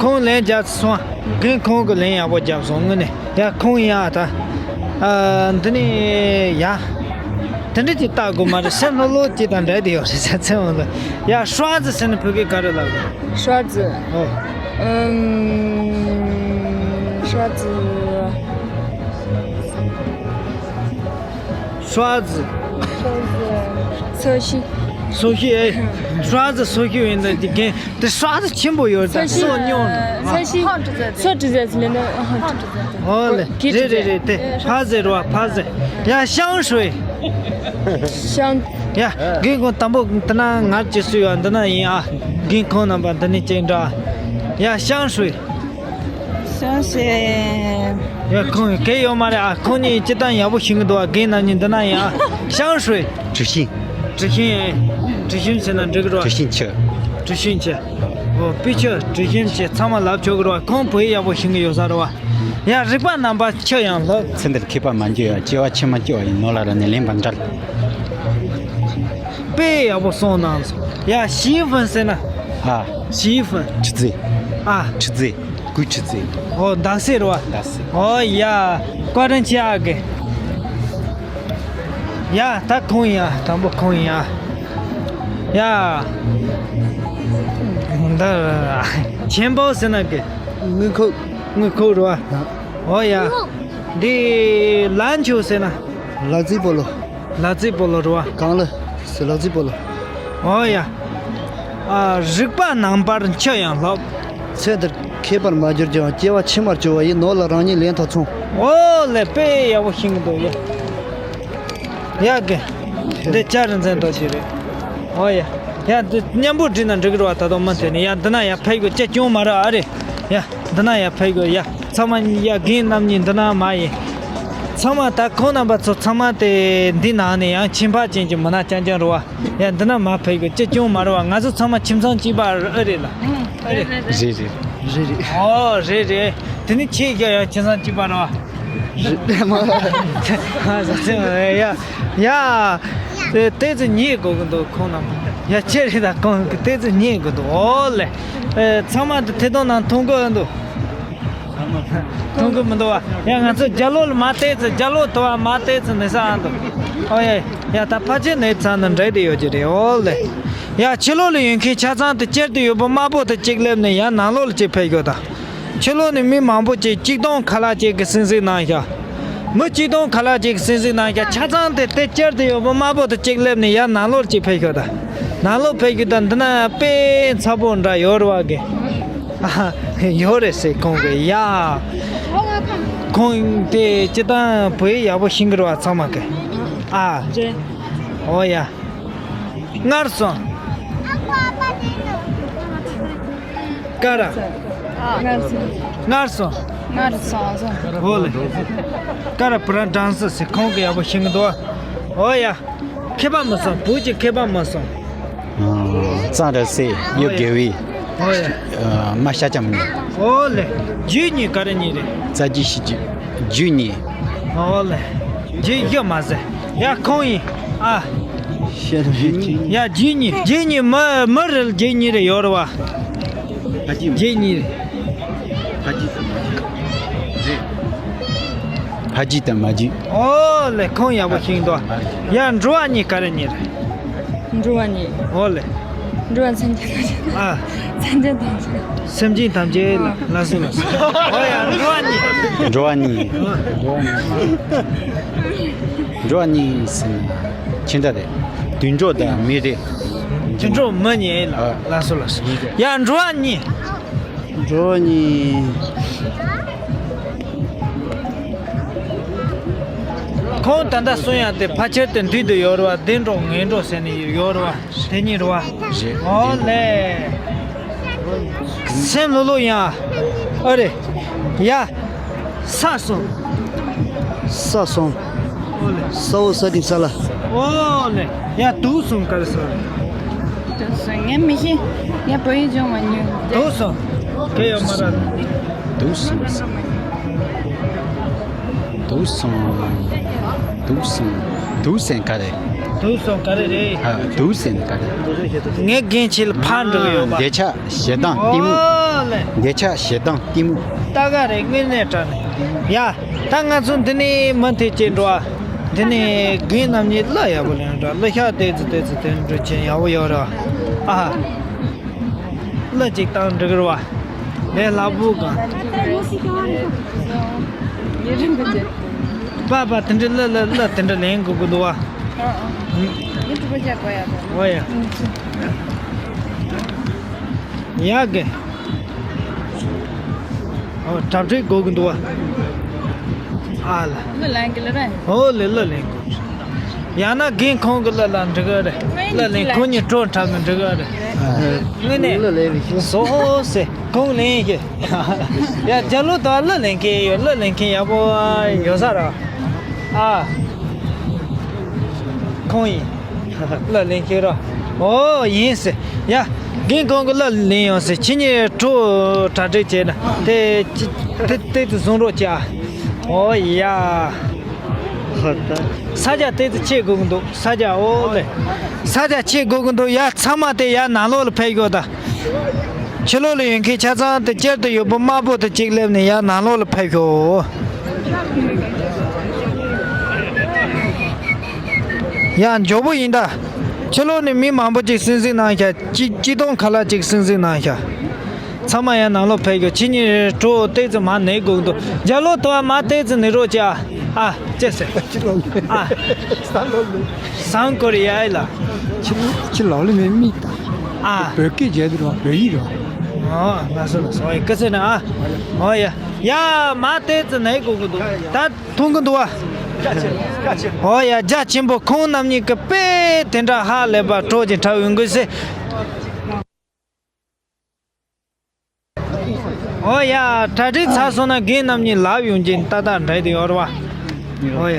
ཁོང་ལན་རྒྱབ་སོང་། རྒན་ཁོང་གི་ལན་ཡག་པོ་རྒྱབ་སོང་དངོས་གནས། ཡ་ཁོང་ཡ་ད། ཨ། འདི་ནི་ཡ། དེ་འདྲ་ཅིག་ལྟ་དགོས་མ་རེད། སེམས་ལྷོད་ལྷོད་ཅིག་དང་འདྲ་དེ་ཡོད་རེད་ཟེར་ཚེ་འོང་ལ། ཡ་ཧྲ་ཙི་ཟེར་ནི་བོད་སྐད་ག་རེ་ལབ་དགོས། ཧྲ་ཙི། ཨོ། ཨུམ། ཧྲ་ཙི། ཧྲ་ཙི། སོ་ཤི། སོ་ཤི་ཨེ། ཧྲ་ཙི་སོ་ཤི་ཡིན་ད་དེ་རྒན་དེ་ཧྲ་ཙི་ཆེན་པོ་ཡོད་ད། སོ་ཤི། སོ་སྙོང་། སོ་ཤི། སོ་ཏྲི་ཟེར་ལེ་ནོ། ཨོ་ལེ། རེད་རེད་རེད། དེ་ཕ་ཟེར་བ་ཕ་ཟེར། ཡ་ཤང་ཧྲུའེ། ཤང་། ཡ་རྒན་ཁོང་དང་པོ་འདི་ན་ངར་ཅི་སུ་ཡོད་འདི་ན་ཡིན་ཨ། རྒན་ཁོང་རྣམ་པ་འདི་ནས་ཅིག་འདྲ། ཡ་ཤང་ཧྲུའེ། ཤང་ཧྲུའེ། ཡ་ཁོང་གི་གལ་ཡོད་མ་རེད་ཨ། ཁོང་གཉིས་སྤྱིར་བཏང་ཡག་པོ་ཤེས་ཀྱི་འདུག་ཨ། རྒན་རྣམ་གཉིས་འདི་ན་ཡིན་ཨ། ཤང་ཧྲུའེ། དྲི་ཞིམ། དྲི་ཞིམ། དྲི་ཞིམ་ཟེར་ན་འགྲིག་གི་རེད་བ། དྲི་ཞིམ་ཆུ། དྲི་ཞིམ་ཆུ། འོ་པི་ཆུ་དྲི་ཞིམ་ཆུ་ཚང་མ་ལབ་ཆོག་གི་རེད་བ། ཁོང་བོད་ཡིག་ཡག་པོ་ཤེས་ཀྱི་ཡོད་ས་རེད་བ། ཡ་རིག་པ་རྣམ་པ་ཁྱོད་ཡང་ལོ། ཚེ་འདིར་མཁས་པ་མ་འགྱུར་བར། སྐྱེ་བ་ཕྱི་མ་སྐྱེ་བ་ཡི་ནོར་ལ་རག་ལས་ལེན་པར་འབྲལ། དཔེ་ཡག་པོ་གསུངས་གནང་སོང་། ཡ་ཞི་ཧྥུན་ཟེར་ན། ཨ། ཞི་ཧྥུན། ཁྲི་ཙི། ཨ། ཁྲི་ཙི། གུས་ཁྲི་ཙི། ཨོ་དག་སེ་རེད་བ། དག་སེ། ཨོ་ཡ། བཀའ་དྲིན་ཆེ་ཨ་གི། ཡ་ད་ཁོང་ཡ་དང་པོ་ཁོང་ཡ། ཡ། ད་ཆེན་པོ་ཟེར་ན་གི། དངུལ་ཁུག་དངུལ་ཁུག་རེད་བ། ཨོ་ཡ། འདི་ལན་ཆུ་ཟེར་ན། ལ་རྩི་སྤོ་ལོ། ལ་རྩི་སྤོ་ལོ་རེད་བ། གང་ལ་ཟེར་ལ་རྩི་སྤོ་ལོ། ཨོ་ཡ། ཨ། རིག་པ་རྣམ་པར་འཆི་ཡང་ལྷག། ཚེ་འདིར་མཁས་པར་མ་གྱུར་ཀྱང་། སྐྱེ་བ་ཕྱི་མར་གྱུར་པ་ཡི། ནོར་ལ་རང་ཉིད་ལས་མཐའ་མཚུངས། ཨོ་ལེ། དཔེ་ཡག་པོ་ཤེས་ཀྱི་འདུག་ཡ། ཡ་གི། འདི་ལྕགས་རི་འཛིན་རྡོ་རྗེ་རེད། ཨོ་ཡ། ཡ་འདི་མཉམ་པོ་བྲིས་ན་འགྲིག་གི་རེད་བ། ད་དུང་མུ་མཐུད་ནས། ཡ་འདི་ན་ཡ་ཕེབས་དགོས། ཅི་སྐྱོན་མ་རེད་བ། ཨ་རེད། ཡ་འདི་ན་ཡ་ཕེབས་དགོས། ཡ་ཚང་མ་ཡ་རྒན་རྣམ་གཉིས་འདི་ན་མ་ཡིན། ཚང་མ་ད་ཁོང་རྣམ་པ་ཚོ་ཚང་མ་དེ་འདི་ནང་ནས་ཡང་ཁྱད་པར་ཅན་གྱི་མི་སྣ་རྐྱང་རྐྱང་རེད་བ། ཡ་འདི་ན་མ་ཕེབས་དགོས། ཅི་སྐྱོན་མ་རེད་བ། ང་ཚོ་ཚང་མ་ཁྱིམ་ཚང་གཅིག་པ་རེད། ཨ་རེད་ལ། ཨ་རེད། རེད་རེད། རེད་རེད། ཨོ་རེད་རེད། དེ་ནི་ཁྱེད་ཀྱང་ཡང་ཁྱིམ་ཚང་གཅིག་པ་རེད་བ། རེད་མ། ཨ་ཟ་ཚེ་ཡ། ཡ། དེ་ཏོག་ཙམ་ཉལ་དགོས་ཀྱི་འདུག་ཁོང་རྣམས། ཡ་ཁྱེད་རེད་ད། ཁོང་གི་ཏོག་ཙམ་ཉལ་དགོས་འདུག་ཨོ་ལེ། ཨེ་ཚང་མ་དེ་ཐད་གཏོང་ནང་མཐོང་གི་འདུག་མཐོང་གི་མི་འདུག་བ། ཡ་ང་ཚོ་རྒྱ་ལོ་ལ་མ་བལྟས་ཚེ། རྒྱ་ལོ་དུ་བ་མ་བལྟས་ཚེ་ནི་ས་འདུག་ཨོ་ཡ། ཡ་ད་ཕལ་ཆེར་ནི་ཚང་ནི་འདྲ་དེ་ཡོད་ཀྱི་རེད། ཨོ་ལེ། ཡ་ཕྱི་ལོགས་ལ་ཡོད་མཁན་ཆ་ཚང་དེ་དཀྱིལ་དུ་ཡོད་པ་དམར་པོ་དེ་གཅིག་སླེབས་ནས་ཡར་ནང་ལོགས་ལ་གཅིག་ཕེབས་ཤོག་དང་། ཕྱི་ལོགས་ནས་མི་མང་པོ་ཅིག་གཅིག་སྟོང་ཁ་ལག་ཅིག་གི་སིང་སིང་གནང་ཤག་མི་གཅིག་སྟོང་ཁ་ལག་ཅིག་གི་སིང་སིང་གནང་ཤག་ཆ་ཚང་དེ་དེ་དཀྱིལ་དུ་ཡོད་པ་དམར་པོ་དེ་གཅིག་སླེབས་ནས་ཡར་ནང་ལོགས་ལ་གཅིག་ཕེབས་ཤོག་དང་། ནང་ལོགས་ཕེབས་ཤོག་དང་། འདི་ན་དཔེ་ཚ་པོ་འདྲ་ཡོད་རེད་བ་གི། ཨ། ཡོད་རེད་ཟེར་ཁོང་གིས། ཡ། ཁོང་དེ་སྤྱིར་བཏང་བོད་ཡིག་ཡག་པོ་ཤེས་ཀྱི་རེད་བ། ཚང་མ་གི། ཨ། རེད། ཨོ་ཡ། སྔར་སོང་། ཀ་ར། སྔར་སོང་། སྔར་སོང་། སྔར་སོང་། ཨོ་ལེ། ཀ་ར་བུ་རམ་སྦྲང་རྩི་ཟེར། ཁོང་གིས་ཡག་པོ་ཤེས་ཀྱི་འདུག་ཨོ་ཡ། མཁས་པ་མི་སོང་། བོད་ཀྱི་མཁས་པ་མི་སོང་། ཨ། གཙང་ར་སེ། གཡུ་རྒྱལ་བའི། ཨོ་ཡ། ཨ། མ་ཤ་ཅམ་ནི། ཨོ་ལེ། རྒྱུ་གཉིས་ག་རེ་གཉིས་རེད། རྩ་རྒྱུ་ཤི་རྒྱུ། རྒྱུ་གཉིས། ཨོ་ལེ། རྒྱུ་གཉིས་མ་ཟེར། ཡ་ཁོང་ཡིན། ཨ། ཤེས་རྒྱུ་གཉིས། ཡ་རྒྱུ་གཉིས། རྒྱུ་གཉིས་མི་མི་རེ་རྒྱུ་གཉིས་རེ་ཡོད་རེད་བ། ཕ་རྒྱུད། རྒྱུ་གཉིས་རེད། ཕ་རྒྱུད་དང་མ་རྒྱུད། ཕ་རྒྱུད་དང་མ་རྒྱུད། ཨོ་ལེ། ཁོང་ཡག་པོ་ཤེས་འདུག་ཡ་འགྲོ་བ་གཉིས་ག་རེ་གཉིས་རེད། འགྲོ་བ་གཉིས། ཨོ་ལེ། འགྲོ་བ་སེམས་ཅན་ཐམས་ཅད། ཨ། སེམས་ཅན་ཐམས་ཅད། སེམས་ཅན་ཐམས་ཅད་ལ། ལགས་སོ་ལགས་སོ། ཨོ་ཡ། འགྲོ་བ་གཉིས། འགྲོ་བ་གཉིས། འགྲོ་བ་གཉིས་ཟེར་ན་ཁྱེད་འདྲ་རེད། དུད་འགྲོ་དང་མི་རེད། དུད་འགྲོ་མི་གཉིས་ལ། ཨ། ལགས་སོ་ལགས་སོ། ཡ་འགྲོ་བ་གཉིས། འགྲོ་བ་གཉིས། ཁོང་ད་ལྟ་གསུང་ཡག་དེ་ཕལ་ཆེར་དེ་འདུས་དུ་ཡོད་རེད་བ། བདེ་འགྲོ་ངན་འགྲོ་ཟེར་ནས་ཡོད་རེད་བ། དེ་གཉིས་རེད་བ། རེད། ཨོ་ལེ། སེམས་ལྷོད་ལྷོད་ཡིན་ཨ། ཨ་རེད། ཡ། ས་སོང་། ས་སོང་། ཨོ་ལེ། ས་འོག་ས་སྟེང་ས་བླ། ཨོ་ལེ། ཡ་དུག་སོང་ག་རེ་ཟེར། དུག་སོང་། ངས་མི་ཤེས། ངས་བོད་ཡིག་སྦྱོང་མ་མྱོང་། དུག་སོང་། ག་ཡོད་མ་རེད། དུག་སོང་། དུག་སོང་། དུག་སོང་། དུག་སོང་ག་རེ། དུག་སོང་ག་རེ་རེད། ཨ། དུག་སོང་ག་རེ། ངས་རྒན་ཁྱེད་ལ་ཕར་འགྲོ་གི་ཡོད་པ། འདོད་ཆགས་ཞེ་སྡང་གཏི་མུག་ཨོ་ལེ། འདོད་ཆགས་ཞེ་སྡང་གཏི་མུག་ལྟ་ག་རེ་དངོས་གནས་དྲང་གནས། ཡ། ད་ང་ཚོ་འདི་ནས་མུ་མཐུད་བྱས་འགྲོ་ཨ། འདི་ནས་རྒན་རྣམ་གཉིས་གླུ་ཡག་པོ་ལེན་འགྲོ། གླུ་ཤག་ཏོག་ཙམ་ཏོག་ཙམ་དེ་འགྲོ་བྱས་ཡག་པོ་ཡོད་རེད་ཨ། གླུ་ཅིག་བཏང་འགྲིག་རེད་བ། ལས་སླ་པོ་གང་། པ་པ་དེ་འདྲ་གླུ་གླུ་གླུ་དེ་འདྲ་ལེན་དགོས་ཀྱི་འདུག་བ། ཨོ་ཡ། ཡག་གི། ཨོ། གྲ་སྒྲིག་དགོས་ཀྱི་འདུག་བ། ཨ་ལ། གླུ་ལེན་གི་ལ་རེད། ཨོ་ལེ། གླུ་ལེན་དགོས། ཡང་ན་རྒན་ཁོང་གི་གླུ་ལ་འགྲིག་གི་རེད། གླུ་ལེན། ཁོང་གཉིས་བྲོ་འཁྲབ་ནི་འགྲིག་གི་རེད། དངོས་གནས། གླུ་ལེན་བཞིན། སོ་སོ་ཁོང་ལེན་གི། ཡ། རྒྱ་ལོ་དང་གླུ་ལེན་མཁན་ཡོད། གླུ་ལེན་མཁན་ཡག་པོ་ཡོད་ས་ར། ཨ། ཁོང་ཡིན། གླུ་ལེན་མཁན་ར། ཨོ་ཡིན་ཟེར། ཡ། རྒན་ཁོང་གི་གླུ་ལེན་ཡོང་ཟེར། ཁྱེད་གཉིས་བྲོ་གྲ་སྒྲིག་བྱས་ན་དེ་ཅི་དེ་དེ་ཚོ་བཟུང་རོགས་བྱ། ཨོ་ཡ། ས་ཆ་དེ་ཚོ་ཆེ་དགོས་ཀྱི་འདུག་ས་ཆ། ཨོ་ལེ། ས་ཆ་ཆེ་དགོས་ཀྱི་འདུག་ཡ། ཚང་མ་དེ་ཡ་ནང་ལོགས་ལ་ཕེབས་ཤོག་ད། ཕྱི་ལོགས་ལ་ཡོད་མཁན་ཆ་ཚང་དེ་དཀྱིལ་དུ་ཡོད་པ་དམར་པོ་དེ་གཅིག་སླེབས་ནས་ཡར་ནང་ལོགས་ལ་ཕེབས་ཤོག་ཡ། མགྱོགས་པོ་ཡིན་ད། ཕྱི་ལོགས་ནས་མི་མང་པོ་ཅིག་སིང་སིང་གནང་ཤག་གཅིག་གཅིག་སྟོང་ཁ་ལག་ཅིག་སིང་སིང་གནང་ཤག་ཚང་མ་ཡར་ནང་ལོགས་ཕེབས་ཤོག་ཁྱེད་གཉིས་བྲོ་ཏོག་ཙམ་མར་ནེ་དགོས་འདུག་རྒྱ་ལོ་དོ་བ་མར་ཏོག་ཙམ་ནེ་རོགས་བྱ། ཨ། ཅེ་ཟེར། ཨ། སང་ཀོ་རི་ཡ་ལ། ཁྱི་ལོག་ལི་མེད་མིག་ད། ཨ། བོད་སྐད་བརྗོད་དུ་རོགས། བོད་ཡིག་རོགས། ཨོ་ལགས་སོ་ལགས་སོ། ཨོ་ཡ་སྐུ་ཚེ་ན་ཨ། ཨོ་ཡ། ཡ་མ་བལྟས་ཙི་ནས་གོ་གི་འདུག་ད་མཐོང་གི་འདུག་བ། ཨོ་ཡ་རྒྱ་ཆེན་པོ། ཁོང་རྣམ་གཉིས་ཀྱི་དཔེ་དེ་འདྲ་ཧ་ལས་པ་སྤྲོ་ཅིག་འཁྲབ་ཡོང་གི་ཟེར། ཨོ་ཡ། གྲ་སྒྲིག་ཚར་སོང་ན་རྒན་རྣམ་གཉིས་ལབ་ཡོང་གི་ཏག་ཏག་འདྲ་དེ་ཡོད་རེད་བ། ཨོ་ཡ།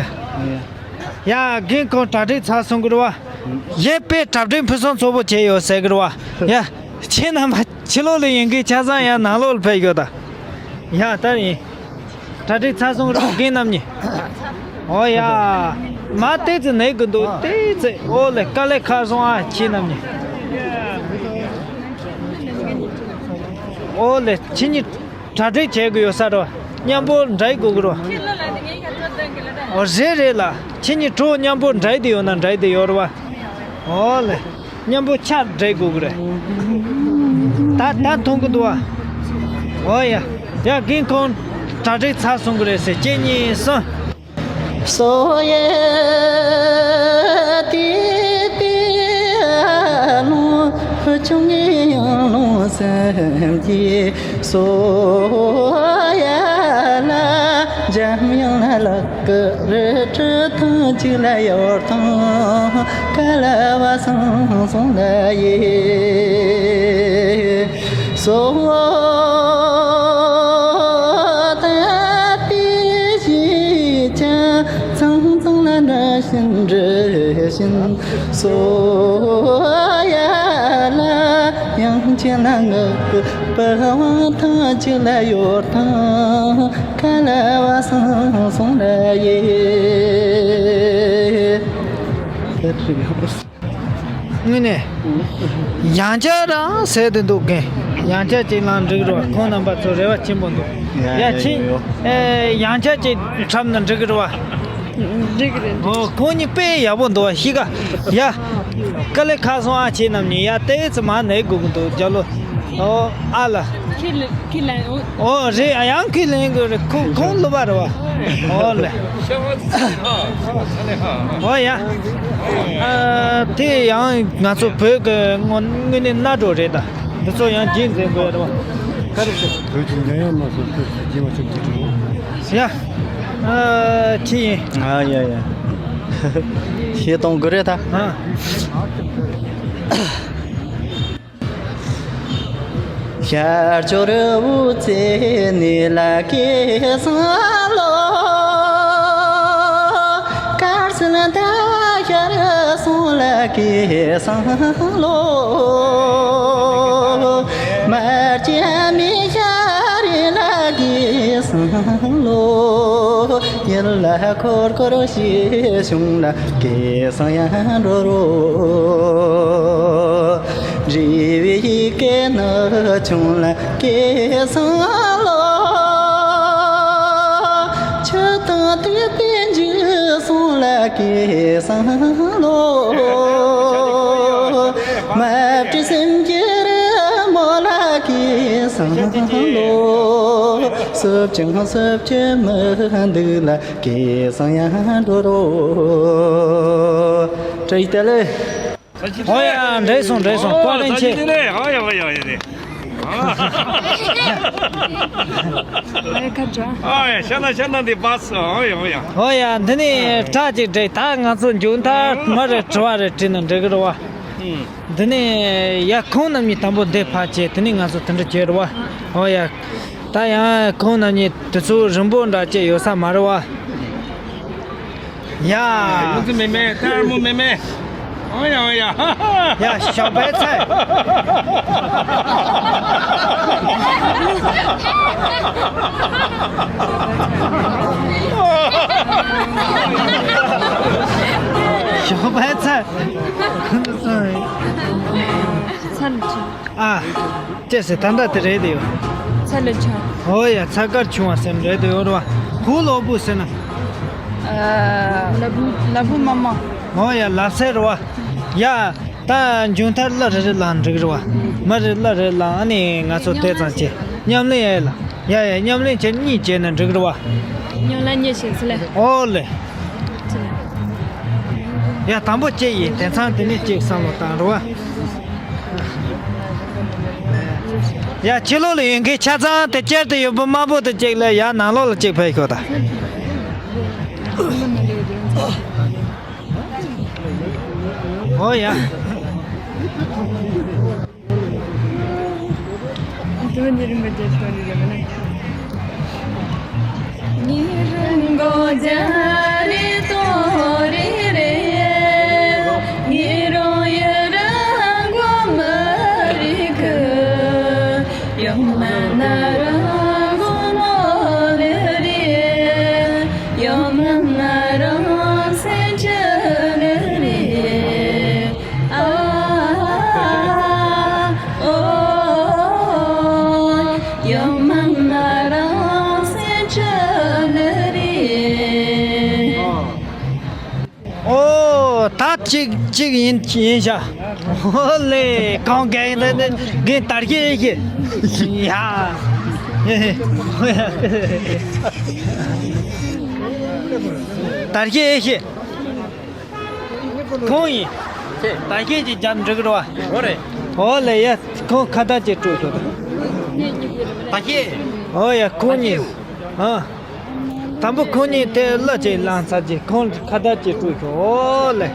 ཡ་རྒན་ཁོང་གྲ་སྒྲིག་ཚར་སོང་གི་རེད་བ། ཡེ་དཔེ་གྲ་སྒྲིག་ཕུན་སུམ་ཚོགས་པོ་བྱས་ཡོད་ཟེར་གི་རེད་བ། ཡ། ཁྱེད་རྣམ་པ་ཕྱི་ལོགས་ལ་ཡིན་གི་ཆ་ཚང་ཡང་ནང་ལོགས་ལ་ཕེབས་ཡོད་ད། ཡ་ད་ཡིན། གྲ་སྒྲིག་ཚར་སོང་རེད་རྒན་རྣམ་གཉིས། ཨོ་ཡ། མ་བལྟས་ཙི་ནས་གི་འདུག་བལྟས་ཙི། ཨོ་ལེ་དཀའ་ལས་ཁག་སོང་ཨ་ཁྱེད་རྣམ་གཉིས། ཨོ་ལེ་ཁྱེད་གཉིས་གྲ་སྒྲིག་བྱེད་དགོས་ཡོད་ས་རེད་བ། མཉམ་པོ་འགྲིག་དགོས་གི་རེད་བ། ཨོ་རེད་རེད་ལ། ཁྱེད་གཉིས་གྲོགས་མཉམ་པོ་འགྲིག་དེ་ཡོད་ན་འགྲིག་དེ་ཡོད་རེད་བ། ཨོ་ལེ། མཉམ་པོ་ཆ་འགྲིག་དགོས་གི་རེད། ད་ད་མཐོང་གི་འདུག་བ། ཨོ་ཡ། ཡ་རྒན་ཁོང་གྲ་སྒྲིག་ཚར་སོང་གི་རེད་ཟེར། གཅིག་གཉིས་གསུམ། སོ་ཡ་དེ་དེ་ལོ་ཆུང་ངེ་ཡང་ལོ་སེམས་ཀྱི་སོ་ཡ་ལ་འཇམ་དབྱངས་ལ་ལག་གི་རི་ཁྲི་ཐང་གཅིག་ལ་ཡོར་ཐང་ཀ་ལ་བ་སང་སོང་ལ་ཡེ། སོ་ད་པི་ཞི་ཅང་ཚང་ཚང་ལ་འདྲ་བཞིན་འདྲ་བཞིན། སོ་ཡ་ལ་ཡང་ཅི་ན་ངག་གི་པ་བ་ཐང་ཅི་ལ་ཡོར་ཐང་ཀ་ལ་བ་སང་སོང་ལ་ཡེ། དངོས་གནས། ཡང་བསྐྱར་རང་ཟེར་དུ་འདུག་གན། ཡང་བསྐྱར་ཅིག་ལངས་འགྲིག་རོགས། ཁོང་རྣམ་པ་ཚོ་རེ་བ་ཆེན་པོ་འདུག་ཡ་ཡ་ཡ་ཁྱེད། ཡོ། ཨེ་ཡང་བསྐྱར་ཅིག་འཁྲབ་ན་འགྲིག་གི་རེད་བ། འགྲིག་གི་རེད། ཨོ་ཁོང་གཉིས་དཔེ་ཡག་པོ་འདུག་བ་ཤི་ཀ། ཡ། དཀའ་ལས་ཁག་སོང་ཨ་ཁྱེད་རྣམ་གཉིས། ཡ་ཏོག་ཙམ་མར་ནས་སྒུག་གི་འདུག་རྒྱ་ལོ། ཨོ་ཨ་ལ། ཁྱེད་ལ་ཁྱེད་ལ་ཨོ། ཨོ་རེད། ཨ་ཡང་ཁས་ལེན་དགོས་རེད། ཁོ་ཁོང་སློབ་པ་རེད་བ། ཨོ་ལེ། ཨོ་ཡ། ཨ་དེ་ཡང་ང་ཚོ་བོད་ཀྱི་དངོས་དངོས་གནས་སྣ་དྲོ་རེད་ད། འདི་ཚོ་ཡང་རྗེས་འཛིན་དགོས་རེད་བ། ག་རེ་ཟེར། བོད་ཀྱི་ཉམས་མྱོང་མ་སོང་ཚོད་ཀྱི་རྗེས་མ་ཆོག་གི་འགྲོ། ཡ། ཨ་ཁྱི་ཡིན། ཨ་ཡ་ཡ། ཤེས་གཏོང་དགོས་རེད་ད། ཨ། ཤར་ཕྱོགས་རི་བོའི་རྩེ་ནས་ལ་སྐྱེས་སང་ལོ། དཀར་སེར་ད་ཤར་སོང་ལ་སྐྱེས་སང་ལོ། མར་སྐྱེས་མི་ཤར་ལ་སྐྱེས་སང་ལོ། ཡུལ་ལ་འཁོར་འཁོར་ཞེས་བྱུང་ལ་སྐྱེས་སང་ཡང་འགྲོ་རོ། རི་བོའི་ཡི་གེ་ནི་ཆུང་ལ་སྐྱེས་སང་ལོ། ཆུ་དང་དུད་པའི་འཇིགས་སོང་ལ་སྐྱེས་སང་ལོ། མ་བྲིས་སེམས་ཀྱི་རི་མོ་ལ་སྐྱེས་སང་ལོ། སུབ་ཅིང་སུབ་ཀྱི་མི་འདུག་ལ་སྐྱེས་སང་ཡང་འགྲོ་རོ། བཀྲ་ཤིས་བདེ་ལེགས། ཨོ་ཡ། འགྲིག་སོང་འགྲིག་སོང་། བཀའ་དྲིན་ཆེ། ཨོ་ཡ་ཨོ་ཡ་ཨོ་ཡ། ཨོ་ཡ། ཤ་ན་ཤ་ན་འདི་བ་སོ། ཨོ་ཡ་ཨོ་ཡ། ཨོ་ཡ། འདི་ནས་ཁྲ་ཅིག་བསྒྲིགས། ད་ང་ཚོ་མཇུག་མཐར་མ་རེད་དྲི་བ་རེད་དྲིས་ན་འགྲིག་གི་རེད་བ། འདི་ནས་ཡ་ཁོང་རྣམ་གཉིས་དང་པོ་འདི་ཕར་བྱས། དེ་ནས་ང་ཚོ་དེ་འདྲ་བྱས་རེད་བ། ཨོ་ཡ། ད་ཡང་ཁོང་རྣམ་གཉིས་དེ་ཚོ་རིང་པོ་འདྲ་བྱས་ཡོད་ས་མ་རེད་བ། ཡ། ཡོངས་འཛིན་མེ་མེ། ལྟད་མོ་མེ་མེ། ཨོ་ཡ་ཨོ་ཡ། ཡ་ཞོགས་པའི་ཚལ། ཞོགས་པའི་ཚལ། ཚལ་ཆེ། ཨ། ཅེས་ཟེར་ད་ལྟ་དེ་རེད་དེ་ཡོད། ཚ་ལ་ཆ། ཨོ་ཡ། ཚ་དཀར་ཆུང་བ་སེམས་རེད་དེ་ཡོད་རེད་བ། ཧུ་ལོ་བུ་ཟེར་ན། ལ་བུ། ལ་བུ་མ་མ། ཨོ་ཡ། ལབ་སེ་རེད་བ། ཡ། ད་མཇུག་མཐར་གླུ་རེ་རེ་བླངས་འགྲིག་རེད་བ། མི་རེ་གླུ་རེ་བླངས། ཨ་ནི་ང་ཚོ་དེ་ཙམ་བྱས། ཉམས་ལེན་ཡ་ལ། ཡ་ཡ། ཉམས་ལེན་བྱས་གཉིས་བྱས་ན་འགྲིག་རེད་བ། ཉམས་ལེན་གཉིས་བྱས་ཚེ་ལས། ཨོ་ལེ། ཡ། དང་པོ་གཅིག་ཡིན། དེང་སང་དེ་ནས་གཅིག་བསམ་བློ་བཏང་རོགས། ཡ། ཕྱི་ལོགས་ལ་ཡོད་མཁན་ཆ་ཚང་དེ་བསྐྱར་དུ་ཡོད་པོ་དམར་པོ་དེ་གཅིག་ལ། ཡ། ནང་ལོགས་ལ་གཅིག་ཕེབས་ཤོག་ད། ཨོ་ཡ། ཨོ། ད་གཅིག་གཅིག་ཡིན་ཡིན་ཤག་ཨོ་ལེ། གང་ག་ཡིན་ད་ནི་གིན་དར་ཤེ་ཨེ་ཤེ། ཡ། དར་ཤེ་ཨེ་ཤེ། ཁོང་ཡིན། ད་ཁྱེད་ཀྱིས་རྒྱབ་འགྲིག་རོགས། ཨོ་རེད། ཨོ་ལེ་ཡ། ཁོང་ཁ་བརྡ་ཅིག་སྤྲོད་ཤོག་ད་ཁྱེད། ཨོ་ཡ། ཁོང་གཉིས། ཨ། དང་པོ་ཁོང་གཉིས་དེ་གླུ་ཅིག་བླངས་ཚར་རྗེས་ཁོང་ཁ་བརྡ་ཅིག་སྤྲོད་ཤོག་ཨོ་ལེ།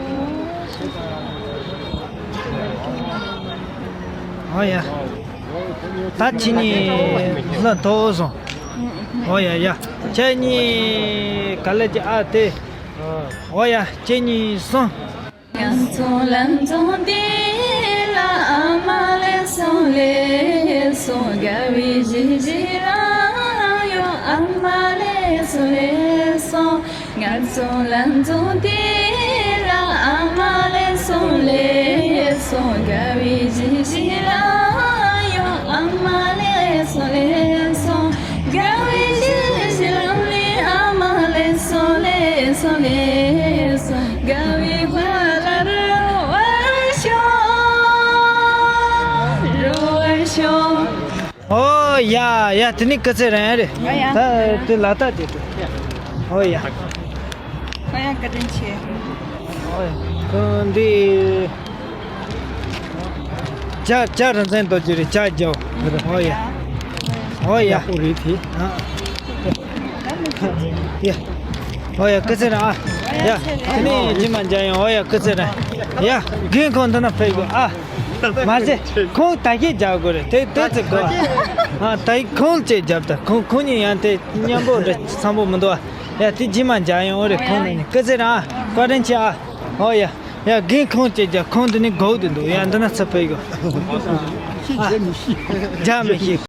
ཨོ་ཡ། ད་ཁྱེད་གཉིས་གླུ་མཐོ་སོང་། ཨོ་ཡ་ཡ། ཁྱེད་གཉིས་ག་ལེ་ཅིག་ཨ་དེ། ཨོ་ཡ། ཁྱེད་གཉིས་སོང་། ང་ཚོ་ལམ་འཛོམས་འདི་ལ་ཨ་མ་ལེགས་སོ་ལེགས་སོ། དགའ་བའི་གཞིས་བྱེས་རང་ཡོང་ཨ་མ་ལེགས་སོ་ལེགས་སོ། ང་ཚོ་ལམ་འཛོམས་འདི་ལ་ཨ་མ་ལེགས་སོ་ལེགས་སོ། དགའ་བའི་གཞིས་བྱེས་རང་ཡོང་ཨ་མ་ལེགས་སོ་ལེགས་སོ། དགའ་བའི་གཞིས་བྱེས་ལམ་ལས་ཨ་མ་ལེགས་སོ་ལེགས་སོ་ལེགས་སོ། དགའ་བའི་བ་ལ་རོལ་བར་ཤོག་རོལ་བར་ཤོག་ཨོ་ཡ་ཡ། དེ་ནི་སྐུ་ཚེ་རིང་རེད། ཨ་ཡ། ད་དེ་ལ་ད་དེ་དེ། ཨོ་ཡ། ཨ་ཡ། བཀའ་དྲིན་ཆེ། ཨོ་ཡ། ཁོང་འདི། ཇ་ཇ་རིན་ཆེན་རྡོ་རྗེ་རེད། ཇ་རྒྱག་ཨོ་ཡ། ཨོ་ཡ། ཨོ་རེད་དེ། ཡ། ཨོ་ཡ། སྐུ་ཚེ་རིང་ཨ། ཡ། དེ་ནི་རྗེས་མ་མཇལ་ཡོང་། ཨོ་ཡ། སྐུ་ཚེ་རིང་། ཡ། རྒན་ཁོང་འདི་ན་ཕེབས་དགོས་ཨ། མ་ཟད་ཁོང་ད་གིན་རྒྱག་དགོས་རེད། དེ་དེ་ཚེ་དགོས་ཨ། ད་ཁོང་ལ་ཅིག་རྒྱབ་ད། ཁོང་ཁོང་གཉིས་ཡང་དེ་མཉམ་པོ་འདྲ་འཚམ་པོ་མི་འདུག་ཨ། ཡ། དེ་རྗེས་མ་མཇལ་ཡོང་། ཨོ་རེད། ཁོང་ནི་སྐུ་ཚེ་རིང་ཨ། བཀའ་དྲིན་ཆེ་ཨ། ཨོ་ཡ། ཡ། རྒན་ཁོང་ཅིག་རྒྱག་ཁོང་འདི་ནི་སྒུག་བསྡད་འདུག་ཡ། འདི་ན་ཚུར་ཕེབས་དགོས་ཨ། རྒྱག་མི་ཤེས།